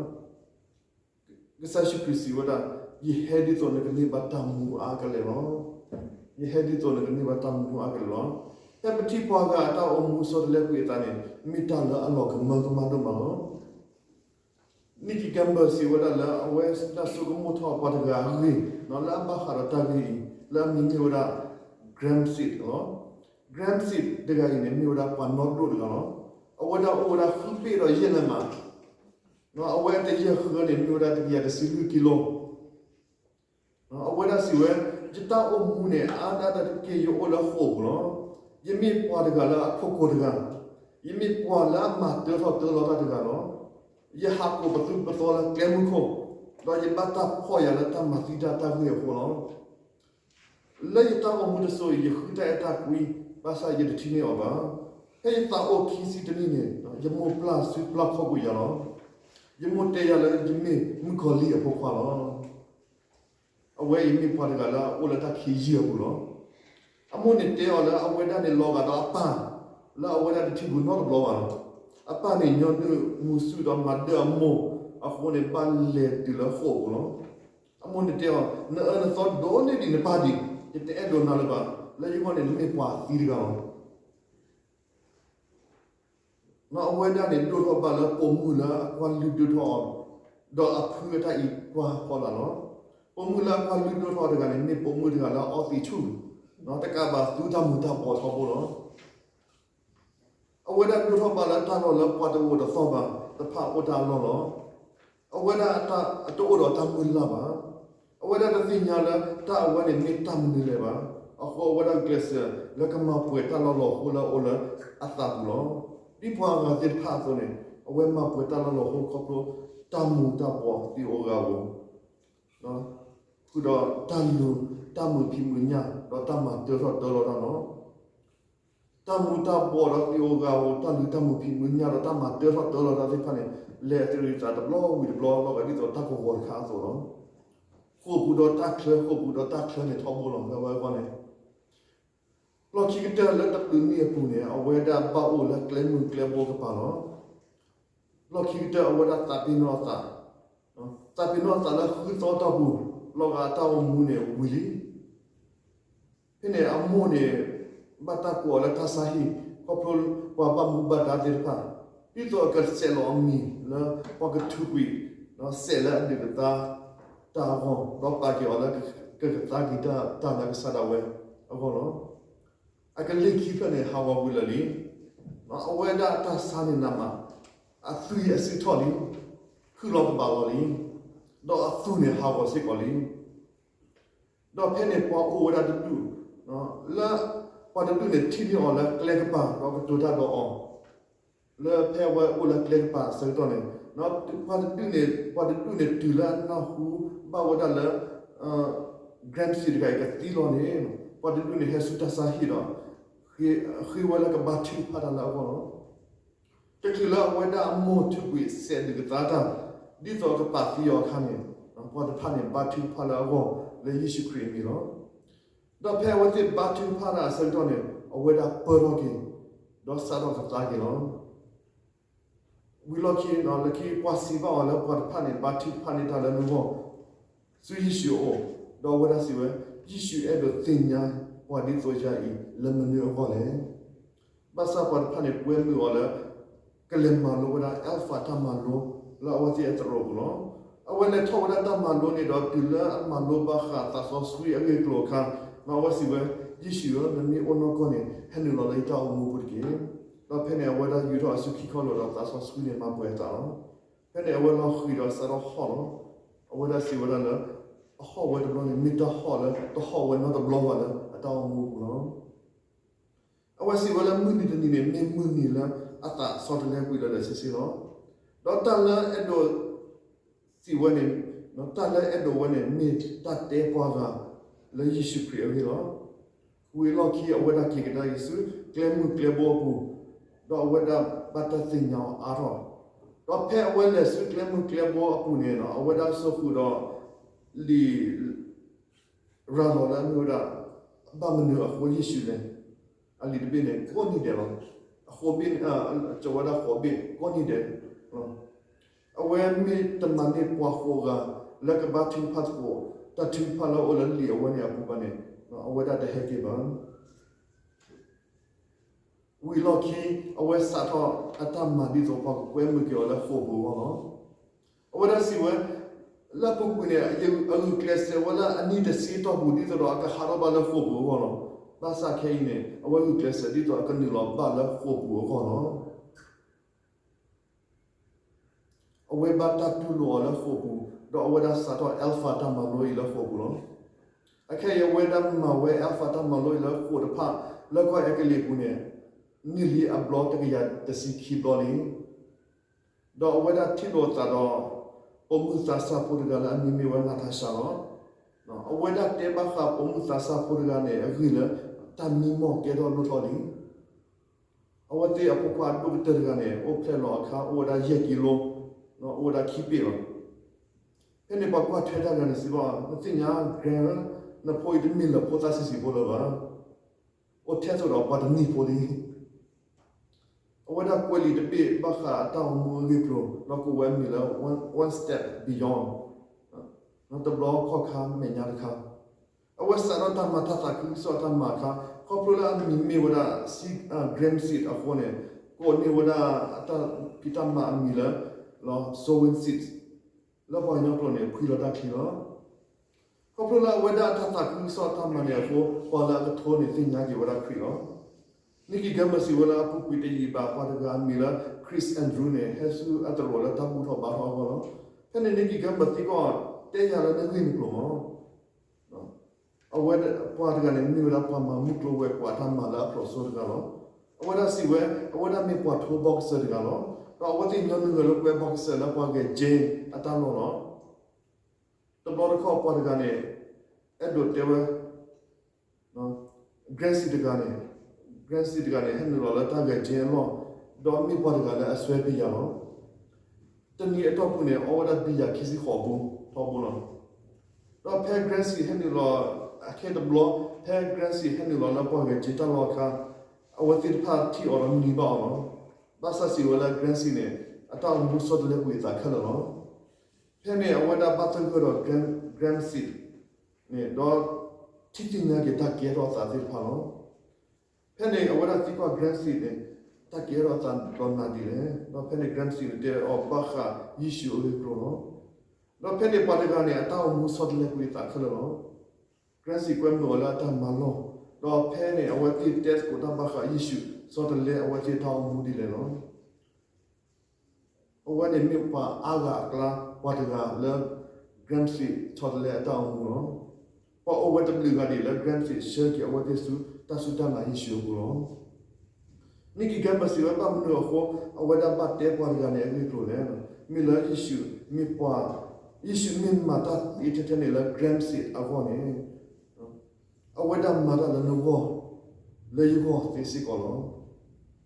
ကစၢ်ယ့ၣ်ၡူးခရံာ်စံးဝဲဒၣ်, ယဟဲဒ်သိးနကန့ၢ်ဘၣ်တၢ်မူအါကလဲာ်လီၤ. ယဟဲဒ်သိးနကန့ၢ်ဘၣ်တၢ်မူအါကလဲာ်လီၤ. ဖဲပထံၣ်ပှၤဂၤအတၢ်အိၣ်မူဆီတလဲကွံာ်အသးန့ၣ် မ့ၢ်တၢ်လၢအလီၤကမၢကမၣ်ဒိၣ်မးလီၤ. Nicky Gumbel စံးဝဲဒၣ်လၢအဝဲဒၣ်ဆိကမိၣ်ထီၣ်ပှၤတဂၤအဂ့ၢ် လၢအဘၣ်ဃးဒီးတၢ်ဂ့ၢ်အံၤ လၢအမံၤမ့ၢ်ဝဲဒၣ် Graham Seed လီၤ. Graham Seed တဂၤအံၤန့ၣ် မ့ၢ်ဝဲဒၣ်ပှၤနီၢ်ဒိၣ်တဂၤလီၤ. အဝဲဒၣ်အိၣ်ဝဲဒၣ်ဃုဘ့ၣ်ဒီးယဲၢ်လၢၤမး, အဝဲတယဲၢ်ဃၢန့ၣ် မ့ၢ်ဝဲဒၣ်တကယၤတဆံလွံၢ်ကံလိ အဝဲဒၣ်စံးဝဲ, ယတၢ်အိၣ်မူန့ၣ် အါဒၣ်တၢ်တက့ၢ်ယအိၣ်လၢဃိာ်ပူၤလီၤ. ယမ့ၢ်ပှၤတဂၤလၢအခိၣ်ကိၤတဂၤ, ယမ့ၢ်ပှၤလၢအမၤတၢထီၣ်တၢလီၤတၢ်တဂၤလီၤ. ယဟးကိးပသူပသီလၢကျဲမုၢ်ခိၣ်, ဒီးယဘၣ်တၢ်ဖှီၣ်ယာ်လၢတၢ်မၤသံတၢ်တၢ်ဂ့ၢ်အဃိလီၤ. လၢယတၢ်အိၣ်မူတစိၤအံၤ ယဃုတၢ်အဲၣ်တၢ်ကွံ, ဘၣ်ဆၣ်ယတထံၣ်န့ၢ်အီၤဘၣ်. ဖဲယသးအိၣ်ခံဆံတနံၣ်န့ၣ် ယမိၢ်ပျၢ်စုပျၢ်ခီၣ်ကွံာ်ယၤလီၤ. ယမိၢ်တဲယၤလၢယမ့ၢ်မုၣ်ကီၤလံၢ်အဖိခွါလီၤ. အဝဲအံၤမ့ၢ်ပှၤတဂၤလၢအအိၣ်လၢတၢ်ခံယုၢ်အပူၤလီၤ. အမိၢ်န့ၣ်တဲအီၤလၢအဝဲဒၣ်န့ၣ်လီၤဂာ်ဒီးအပၢ် လၢအဝဲဒၣ်တထံၣ်ပူၤနီတဘျီဘၣ်လီၤ. အပၢ်န့ၣ်ညီနုၢ်မူဆူၣ်ဒီးမၤဒၢအမိၢ်အဃိန့ၣ် ဘၣ်လဲၤတုၤလၢဃိာ်ပူၤလီၤ. အမိၢ်န့ၣ်တဲအီၤ, နအၢနသီဒိၣ်န့ၢ်ဒံးနပၢ်ဒံး, ယတအဲၣ်ဒိးနၤလၢၤဘၣ်, လၢယဂီၢ်န့ၣ် နမ့ၢ်ပှၤသံတဂၤလီၤ. အဝဲဒၣ်န့ၣ်ဒိၣ်ထီၣ်ဘၣ်လၢပိာ်မုၣ်လၢအကွၢ်လုၢ်ဒိၣ်ထီၣ်အီၤ, ဒီးအဖုအတၢ်အံၤကွၢ်ဖီလာ်လီၤ. ပိာ်မုၣ်လၢအကွၢ်လုၢ်ဒိၣ်ထီၣ်တဂၤန့ၣ် မ့ၢ်ပိာ်မုၣ်တဂၤလၢအအီသံးဆူၣ်, တကးဘၣ်သူတၢ်မူၤတၢ်ဘှီးထီဘိလီၤ. အဝဲဒၣ်ဒိၣ်ထီၣ်ဘၣ်လၢတၢ်လီၢ်လၢပှၤတအိၣ်တသီၣ်ဘၣ်တဖၣ်အိၣ်တၢ်လီၢ်လီၤ. အဝဲဒၣ်အတအိၣ်ဒီးတၢ်မုၢ်လၢ်ဘၣ်. အဝဲဒၣ်တသ့ၣ်ညါလၢတၢ်အဝဲန့ၣ်မ့ၢ်တၢ်မနုၤလဲၣ်ဘၣ်. အဃိအဝဲဒၣ်ကျဲးစၢးလၢကမၤပှဲၤတၢ်လီၢ်လီၤဟိလၢအအိၣ်လၢအသးပူၤလီၤ. ဒ်ပှၤဂၤသ့ၣ်တဖၣ်အသိးန့ၣ် အဝဲမၤပှဲၤတၢ်လီၢ်လီၤဟိခီဖျိ တၢ်မူၤတၢ်ဘှီးသံးဧိၤဂၤဧိၤ ဃုာ်ဒီးတၢ်လူၤတၢ်မုာ်ဖံးမုာ်ညၣ် ဒီးတၢ်မၤတၢထီၣ်တၢလီၤတၢ်လီၤ. တၢ်မူၤတၢ်ဘှီးဒီးသံးဧိၤဂၤဧိၤ တၢ်လူၤတၢ်မုာ်ဖံးမုာ်ညၣ်ဒီးတၢ်မၤတၢထီၣ်တၢလီၤတၢ်သ့ၣ်တဖၣ်န့ၣ် လဲၤအသရံးသးတဘျီဝံၤတဘျီ လီၤဂာ်ဒ်သိးတၢ်ကဝီၤတခါအသိးလီၤ. ဃိာ်ပူၤဒီးတၢ်ချၢ ဃိာ်ပူၤဒီးတၢ်ချၢန့ၣ်ထီဘိလီၤ လၢဝဲအဂီၢ်န့ၣ် လီၢ်ခံကတၢၢ်လၢတပျုးနံၣ်အပူၤန့ၣ် အဝဲဒၣ်ဘၣ်အိၣ်လၢကျဲမုၢ်ကျဲဘိကပၤလီၤ. လီၢ်ခံကတၢၢ်အဝဲဒၣ်သးပ့ၤနီၣ်အသး, သးပ့ၤနီၣ်အသးလၢဃုသီတီၢ်ပူၤ လီၤဂာ်အတၢ်အိၣ်မူန့ၣ်ဝံၤလံ. ဖဲန့ၣ်အမိၢ်န့ၣ် ဘၣ်တၢ်ကိးအီၤလၢတၢ်ဆါဟံၣ် ခီဖျိပှၤဘၣ်မူဘၣ်ဒါသ့ၣ်တဖၣ် ဒ်သိးအကဆဲးလီၤအမံၤလၢပှၤကထုးကွံာ် စဲးလၢအဒုးကသါတၢ်အဂီၢ် ဒီးပာ်က့ၤအီၤလၢကကသါက့ၤတၢ်လၢကစၢ်ဒၣ်ဝဲအဂီၢ်လီၤ. အကလ့ၢ်ခံဖျၢၣ်န့ၣ် ဟးဂီၤကွံာ်လၢာ်လံ. အဝဲဒၣ်အတၢ်ဆါန့ၣ်နးမး, အသွံၣ်အစုထီၣ်လံ, ခုၣ်လီၤကဘၣ်လီၤလံ, ဒီးအသူၣ်န့ၣ်ဟးဂီၤစ့ၢ်ကီးလံ. ဒီးဖဲန့ၣ်ပှၤအိၣ်ဝဲဒၣ်တဒူၣ်, လၢ ပှၤတဒူၣ်န့ၣ်ထံၣ်န့ၢ်အီၤလၢကျဲကပၤဒီးကတိၤတၢ်ဒီးအီၤ, လၢဖဲအဝဲအိၣ်လၢကျဲကပၤအဆၢကတီၢ်န့ၣ်, ပှၤတဒူၣ်န့ၣ်, ပှၤတဒူၣ်န့ၣ်တုၤလၢအနၢ်ဟူဘၣ်ဝဲဒၣ်လၢ Graham Staines တဂၤအံၤကသံလီၤန့ၣ်, ပှၤတဒူၣ်န့ၣ်ဟဲဆူတၢ်ဆါဟံၣ်ဒီး ဃ့ဝဲလၢကဘါထုကဖၣ်တၢ်လၢအဂီၢ်လီၤ. တချုးလၢအဝဲဒၣ်အမိၢ်ထူးကွံာ်စဲးဒုးကသါတၢ်, ဒ်သိးကပာ်သံအီၤအခါန့ၣ်, ပှၤတဖၣ်န့ၣ်ဘါထုကဖၣ်လၢအဂီၢ်လၢယ့ၣ်ၡူးခရံာ်အမံၤလီၤ. ဒီးဖဲအဝဲသ့ၣ်ဘါထုကဖၣ်တၢ်အဆၢကတီၢ်န့ၣ် အဝဲဒၣ်ပၢၢ်ထီၣ်က့ၤ, ဒီးစးထီၣ်ကသါက့ၤလီၤ. ဝံၤလီၢ်ခံ, လၢခံပှၤစံးဘၣ်အီၤလၢပှၤတဖၣ်န့ၣ် ဘါထုကဖၣ်န့ၢ်တၢ်လၢနဂီၢ် ဆူယ့ၣ်ၡူးအအိၣ်, ဒီးအဝဲဒၣ်စံးဝဲ, ယ့ၣ်ၡူးအဲၣ်ဒိးသ့ၣ်ညါပှၤဒ်သိးယၤအံၤ လၢမနုၤအဂီၢ်လဲၣ်. ဘၣ်ဆၣ်ပှၤတဖၣ်န့ၣ်ကွဲမုာ်အီၤလၢ ကလဲၤမၤလိဝဲဒၣ် Alpha တၢ်မၤလိလၢအဝဲသ့ၣ်အသရိာ်ပူၤလီၤ. အဝဲလဲၤထီၣ်ဝဲဒၣ်တၢ်မၤလိန့ၣ်ဒီး တုၤလၢအမၤလိဘၣ်ဃးသးစီဆှံအဂ့ၢ်အကျိၤအခါ, အဝဲစံးဝဲ, ယ့ၣ်ၡူးဧၢ, နမ့ၢ်အိၣ်နီၢ်ကီၢ်န့ၣ် ဟဲနုာ်လီၤလၢယတၢ်အိၣ်မူပူၤတက့ၢ်. ဒီးဖဲန့ၣ်အဝဲဒၣ်ယူာ်ထီၣ်အစုခံခီၣ်လိာ်ဒီးသးစီဆှံန့ၣ်မၤပှဲၤအသးလီၤ. ဖဲန့ၣ်အဝဲလီၤဃံၤဒီးစးထီၣ်ဟီၣ်လီၤ. အဝဲဒၣ်စံးဝဲဒၣ်လၢ အဟီၣ်ဝဲတဘျီန့ၣ် မ့ၢ်တၢ်ဟီၣ်လၢတဟီၣ်ဝဲနီတဘျီဘၣ်လၢအတၢ်အိၣ်မူအပူၤလီၤ. အဝဲစံးဝဲလၢမုၢ်နံၤတနံၤန့ၣ် မ့ၢ်မုၢ်နံၤလၢအသးဆီတလဲကွံာ်လၢာ်လၢာ်ဆ့ဆ့လီၤ. ဒီးတၢ်လၢအဲၣ်ဒိးစံးဝဲန့ၣ်, တၢ်လၢအဲၣ်ဒိးဝဲန့ၣ် မ့ၢ်တၢ်တဲပှၤဂၤလၢယ့ၣ်ၡူးခရံာ်အဂ့ၢ်လီၤ. ဝံၤအလီၢ်ခံအဝဲဒၣ်က့ၤကဒါက့ၤဆူကျဲမုၢ်ကျဲဘိအပူၤ, ဒီးအဝဲဒၣ်ဘၣ်တၢ်သ့ၣ်ညါအီၤအါထီၣ်, ဒီးဖဲအဝဲလဲၤဆူကျဲမုၢ်ကျဲဘိအပူၤန့ၣ် အဝဲဒၣ်စိာ်ဃုာ်ဒီး လံာ် ရၤလီၤလၢအမ့ၢ်ဝဲဒၣ် ဘၣ်မနုၤအဃိယ့ၣ်ၡူးလဲၤ, အလံာ်တဘ့ၣ်န့ၣ် ကိးနံၤဒဲးလီၤ. အဃိဘ့ၣ်, ကၠီဝဲဒၣ်ဃိးဘ့ၣ်ကိးနံၤဒဲးလီၤ. အဝဲမ့ၢ်တမၤန့ၢ်ပှၤဃိးဂၤ လၢကဘါထုကဖၣ်သကိး တၢ်ထုကဖၣ်လၢအအိၣ်လၢလံာ်အဝဲန့ၣ်အပူၤဘၣ်န့ၣ်, အဝဲဒၣ်တဟဲက့ၤဘၣ်. ဝံၤအလီၢ်ခံ အဝဲစးထီၣ်အတၢ်မၤဒ်သိးပှၤကကွဲမုာ်က့ၤအီၤလၢဃိာ်ပူၤအဂီၢ်လီၤ. အဝဲဒၣ်စံးဝဲ, လၢအပူၤကွံာ်န့ၣ် အဂုာ်ကျဲးစၢးဝဲလၢအနံၣ်တဆံအတီၢ်ပူၤ ဒ်သိးဒီးအကဟးထီၣ်ဘၣ်လၢဃိာ်ပူၤအဂီၢ်လီၤ. ဘၣ်ဆၣ်ခဲအံၤန့ၣ် အဝဲဂုာ်ကျဲးစၢးဒ်သိးအကနုာ်လီၤဘၣ်လၢဃိာ်ပူၤအဂီၢ်လီၤ. အဝဲဘၣ်တၢ်တူၢ်လိာ်အီၤလၢဃိာ်ပူၤ, ဒီးအဝဲဒၣ်စးထီၣ် Alpha တၢ်မၤလိအံၤလၢဃိာ်ပူၤလီၤ. အခဲအံၤအဝဲဒၣ်မၤဝဲ Alpha တၢ်မၤလိအံၤလၢဃိာ်တဖၣ် လၢကီၢ်အဲကလံးပူၤန့ၣ် နံၣ်လံအဘျီတကယၤတဆံခံဘျီလံ. ဒီးအဝဲဒၣ်ထံၣ်လိာ်အသးဒီး ပိာ်မုၣ်သးစၢ်ဖိတဂၤလၢအမံၤမ့ၢ်ဝဲ Natasha လီၤ. အဝဲဒၣ်တဲဘၣ်ဃးပိာ်မုၣ်သးစၢ်ဖိတဂၤန့ၣ် အဂ့ၢ်လၢတၢ်မံမီၢ်ကဲထီၣ်လိၣ်ထီၣ်လံ. အဝဲသ့ၣ်အဖိခွါအဒိၣ်ကတၢၢ်တဂၤန့ၣ် အိၣ်ဖျဲၣ်လီၤအခါ အိၣ်ဝဲဒၣ်ယဲၢ်ကံလိ, အိၣ်ဝဲဒၣ်ခံပ့ၢ်လီၤ. ဖဲန့ၣ်ပှၤကွၢ်ထွဲတၢ်တဂၤန့ၣ်စံးဘၣ်, နသ့ၣ်ညါ Graham ဧၢ, နဖိအံၤတမ့ၢ်လၢဖိသၣ်ဆံးဆံးဖိလၢၤဘၣ်. အိၣ်ထဲသိးဒီးပှၤတနံၤဖိလံ. အဝဲဒၣ်ကွဲးလံာ်တဘ့ၣ်ဘၣ်ဃးအတၢ်အိၣ်မူအဂ့ၢ်အကျိၤ ဒီးကိးဝဲအမံၤလၢ One Step Beyond, တဘျီခီၣ်ခါမဲာ်ညါတခါ, အဝဲစးထီၣ်တၢ်မၤတၢ်သးခုကစီၣ်အတၢ်မၤအခါ, ခီဖျိလၢအမံၤမ့ၢ်ဝဲဒၣ် Graham Staines အဃိန့ၣ်, ကိးန့ၢ်ဝဲဒၣ်အတၢ်ဖံးတၢ်မၤအမံၤလၢ Sown Seeds, လၢပှၤကညီကျိာ်န့ၣ် ဖှံလီၤတၢ်ချံလီၤ. ခီဖျိလၢအဝဲဒၣ်အတၢ်သးခုကစီၣ်အတၢ်မၤန့ၣ်အဃိ, ပှၤလၢအကထိန့ၣ်သ့ၣ်ညါက့ၤဝဲဒၣ်ခရံာ်လီၤ. Nicky Gumbel စံးဝဲလၢအပူၤကွံာ်တယံာ်ဘၣ် ပှၤတဂၤအမံၤလၢ Chris Andrew န့ၣ် ဟဲဆူအသရိာ်လၢတၢ်ဘူၣ်ထီၣ်ဘါထီၣ်အဂီၢ်လီၤ. ဖဲန့ၣ် Nicky Gumbel သံကွၢ်, တဲယၤလၢနဂ့ၢ်နကျိၤမး. အဝဲပှၤတဂၤန့ၣ် မ့ၢ်ဝဲဒၣ်ပှၤမၤမုၢ်ကျိၤဝဲၤကွာ်အတၢ်မၤလၢအဖျိးစိတဂၤလီၤ. အဝဲဒၣ်စံးဝဲ, အဝဲဒၣ်မ့ၢ်ပှၤထိ boxer တဂၤလီၤ. ဒီးအဝဲသ့ၣ်ညီနုၢ်ဝဲလၢကွဲ boxer လၢပှၤဂဲၤ gym အတၢ်လီၢ်လီၤ. တဘျီတခီၣ်ပှၤတဂၤန့ၣ် အဲၣ်ဒိးတဲဝဲ Graham Staines တဂၤန့ၣ်, Graham Staines တဂၤန့ၣ် ဟဲနုာ်လီၤလၢတၢ်ဂဲၤ gym အလီၢ်, ဒီးမ့ၢ်ပှၤတဂၤလၢအစွဲ beer လီၤ. တနံၤအတီၢ်ပူၤန့ၣ် အီဝဲဒၣ် beer ခံဆံဃိးဘိ, ထီဘိလီၤ. ဒီးဖဲ Graham Staines ဟဲနုာ်လီၤအခဲတဘျီ, ဖဲ Graham Staines ဟဲနုာ်လီၤလၢပှၤဂဲၤ gym တၢ်လီၢ်အခါ, အဝဲသ့ၣ်တဖၣ်ထံၣ်အီၤဒီးနံၤဘၣ်အီၤလီၤ. ဘၣ်ဆၣ်စံးဝဲလၢ Graham Staines န့ၣ် အတၢ်အိၣ်မူဆီတလဲကွံာ်အသးခဲလၢာ်လီၤ. ဖဲန့ၣ်အဝဲဒၣ်ဘၣ်သဂၢၢ်ဒီး Graham, Graham Staines န့ၣ် ဒီးထံၣ်သ့ၣ်ညါက့ၤတၢ်ကဲထီၣ်အသးသ့ၣ်တဖၣ်လီၤ. ဖဲန့ၣ်အဝဲဒၣ်သံကွၢ် Graham Staines န့ၣ် တၢ်ကဲထီၣ်အသးဒီးနၤဒ်လဲၣ်. ဒီးဖဲန့ၣ် Graham Staines န့ၣ် တဲအီၤဘၣ်ဃးယ့ၣ်ၡူးအဂ့ၢ်အကျိၤလီၤ. ဒီးဖဲန့ၣ်ပှၤတဂၤန့ၣ် အတၢ်အိၣ်မူဆီတလဲကွံာ်အသးခဲလၢာ်လီၤ. Graham Staines ကွဲမုာ်အီၤလၢအတၢ်မၤလီၢ်, ဒီးဖဲန့ၣ် အဝဲသ့ၣ်တဲသကိးတၢ်ဘၣ်ဃးယ့ၣ်ၡူး ဆီတလဲအဝဲသ့ၣ်အတၢ်အိၣ်မူဒ်လဲၣ်လီၤ. အဝဲန့ၣ်မ့ၢ်ပှၤအါဂၤအကျါ ပှၤတဂၤလၢ Gramsci ဆီတလဲအတၢ်အိၣ်မူလီၤ. ပှၤအိၣ်ဝဲတဘျုးဂၤဒံးလၢ Gramsci ဆှၢက့ၤအဝဲသ့ၣ်ဆူတၢ်စူၢ်တၢ်နာ်ယ့ၣ်ၡူးအပူၤလီၤ. Nicky Gumbel စံးဝဲ ဘၣ်မနုၤအဃိ အဝဲဒၣ်ဘၣ်တဲပှၤတဂၤန့ၣ်အဂ့ၢ်အကျိၤလဲၣ်. မ့ၢ်လၢယ့ၣ်ၡူးမ့ၢ်ပှၤ, ယ့ၣ်ၡူးမ့ၢ်မၤတၢ်သ့ထဲထဲန့ၣ်လၢ Gramsci အဂီၢ်န့ၣ် အဝဲဒၣ်မၤတၢ်လၢနဂီၢ်, လၢယဂီၢ်သ့စ့ၢ်ကီးလီၤ.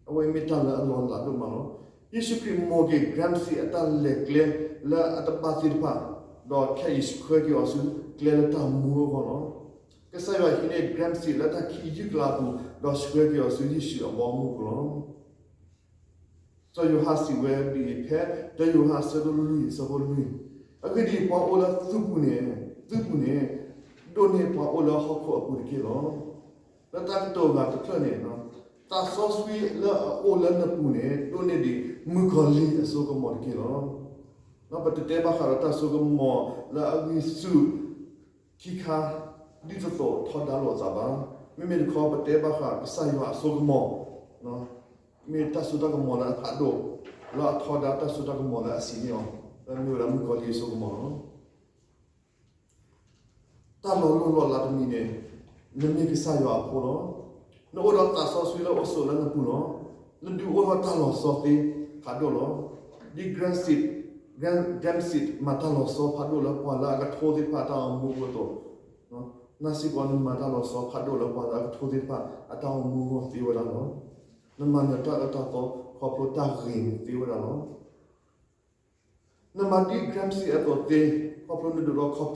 အဝဲမ့ၢ်တၢ်လၢအလီၤလးဒိၣ်မးလီၤ. ယ့ၣ်ၡူးခရံာ်မိၣ်က့ၤ Gramsci အတၢ်လဲၤကျဲလၢအတဘၣ်သ့ၣ်တဖၣ်, ဒီးခဲအံၤဆှၢက့ၤအီၤဆူကျဲလၢတၢ်မူအဂီၢ်လီၤ. ကစၢ်ယွၤဟံးန့ၢ် Gramsci လၢတၢ်ခံးယုၢ်ကျါအပူၤ, ဒီးဆှၢက့ၤအီၤဆူယ့ၣ်ၡူးအဘီအမုၢ်ပူၤလီၤ. စီၤယိၤဟၣ်စံးဝဲဒ်အံၤ ဖဲတၢယိၤဟၣ်အဆၢဒိၣ်လွံၢ်အဆၢဖိလွံၢ်, အဂ့ၢ်ဒ်အံၤ, ပှၤအိၣ်လၢသုပူၤန့ၣ်, သုပူၤန့ၣ်, ဒိၣ်န့ၢ်ပှၤအိၣ်လၢဟီၣ်ခိၣ်အပူၤတက့ၢ်လီၤ. လၢတၢ်ကတိၤအဂၤတဖျၢၣ်န့ၣ်, သးစီဆှံလၢအအိၣ်လၢနပူၤန့ၣ် ဒိၣ်န့ၢ်ဒံးမုၣ်ကီၤလံၢ်အစိကမီၤတက့ၢ်လီၤ. ပတတဲဘၣ်ဃးဒီးတၢ်စိကမီၤလၢအဂံၢ်ဆူၣ် ခံခါ ဒ်သိးသိးထီဒါလိာ်အသးဘၣ်. မ့မ့ၢ်တခီ ပတဲဘၣ်ဃးကစၢ်ယွၤအစိကမီၤ, မ့ၢ်တၢ်စိတၢ်ကမီၤလၢအဖးဒိၣ်, လၢအထီဒါတၢ်စိတၢ်ကမီၤလၢအဆံးန့ၢ်အီၤ, လၢမ့ၢ်ဝဲဒၣ်မုၣ်ကီၤလံၢ်အစိကမီၤလီၤ. တၢ်လီၤလိၢ်လီၤလးတမံၤန့ၣ်, နမ့ၢ်ကစၢ်ယွၤအဖိလီၤ. နအိၣ်ဒီးသးစီဆှံလၢအအိၣ်ဆိးလၢနပူၤလီၤ. နဒုးအိၣ်ထီၣ်တၢ်လီၤဆီသ့ဖးဒိၣ်လီၤ. ဒ် Gramsci, Gramsci မၤတၢ်လီၤဆီဖးဒိၣ်လၢပှၤလၢအကထိသ့ၣ်တဖၣ်အတၢ်အိၣ်မူအသိး, နစ့ၢ်ကီး နမၤတၢ်လီၤဆီဖးဒိၣ်လၢပှၤလၢအကထိသ့ၣ်တဖၣ်အတၢ်အိၣ်မူအဂီၢ်သ့ဝဲဒၣ်လီၤ. နမၤနၢၤတၢ်အၢတၢ်သီခီဖျိတၢ်ဂ့ၤန့ၣ်သ့ဝဲဒၣ်လီၤ. နမၤဒ် Gramsci အသိးသ့, ခီဖျိနဒုးဒီး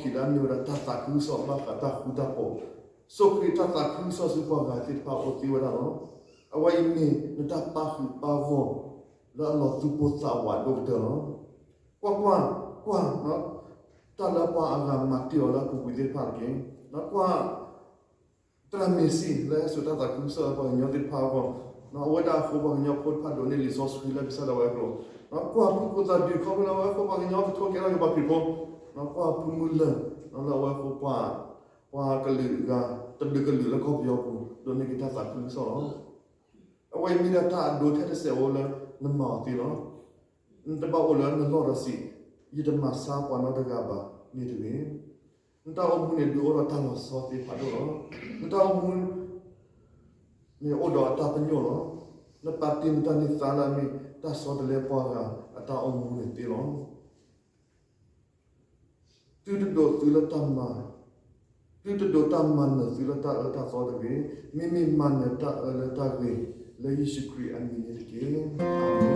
ခီၣ်ဖံးလၢအမ့ၢ်ဝဲဒၣ်တၢ်သးခုကစီၣ်ဘၣ်ဃးတၢ်ဃူတၢ်ဖိး, စူးကွံာ်တၢ်သးခုကစီၣ်ဆူပှၤဂၤသ့ၣ်တဖၣ်အအိၣ်သ့ဝဲဒၣ်လီၤ. အဝဲအံၤမ့ၢ်နတၢ်ပာ်ဃုာ်ပာ်ဂီၢ် လၢအလီၤသူၣ်ပိၢ်သးဝးဒိၣ်ကတၢၢ်လီၤ. ကွၢ်ကွၢ်, ကွၢ်, တၢ်လၢပှၤအဂၤမၤတ့ၢ်အီၤလၢအပူၤကွံာ်သ့ၣ်တဖၣ်တက့ၢ်. ကွၢ် သရၣ်မ့ၤစံၣ်လၢဟဲစိာ်တၢ်သးခုကစီၣ်လၢပှၤကညီသ့ၣ်တဖၣ်အဂီၢ်, အဝဲဒၣ်အဃိပှၤကညီဖိတဖၣ်ဒိးန့ၢ်လံာ်စီဆှံလၢကစၢ်ဒၣ်ဝဲအကျိာ်, ကွၢ်ဖုကိၣ်သးဒုးခီဖျိလၢအဝဲအဃိပှၤကညီကထိကဲထီၣ်က့ၤပှၤခရံာ်ဖိ, ကွၢ်ဖုမုၢ်လၢ်, လၢအဝဲအဃိပှၤ, ပှၤကလုာ်အဂၤ, တဘျုးကလုာ်လၢကီၢ်ပယီၤပူၤ ဒိးန့ၢ်က့ၤတၢ်သးခုကစီၣ်လီၤ. အဝဲအံၤမ့ၢ်ဒၣ်တၢ်အဒိထဲတစဲးအိၣ်လၢနမၤအီၤသ့လီၤ. နတဘၣ်အိၣ်လၢနလီၢ်ဒီးစံး, ယတမၤဆါပှၤနီတဂၤဘၣ်န့ၣ်တဂ့ၤ. နတၢ်အိၣ်မူန့ၣ်ဒုးအိၣ်ထီၣ်တၢ်လီၤဆီသ့ဖးဒိၣ်လီၤ. နတၢ်အိၣ်မူန့ၣ်အိၣ်ဒီးအတၢ်ပညိၣ်လီၤ. နပာ်တ့ၢ်နတၢ်န့ၢ်သါလၢအမ့ၢ်တၢ်ဆီတလဲပှၤဂၤအတၢ်အိၣ်မူန့ၣ်သ့လီၤ. သုတဒိးသုလၢတၢ်မၤ, သုတဒိးတၢ်မၤနၢၤသုလၢတၢ်အၢတၢ်သီတဂ့ၤ, မ့မ့ၢ်မၤနၢၤတၢ်အၢလၢတၢ်ဂ့ၤ, လၢယ့ၣ်ၡူးခရံာ်အမံၤန့ၣ်တက့ၢ်.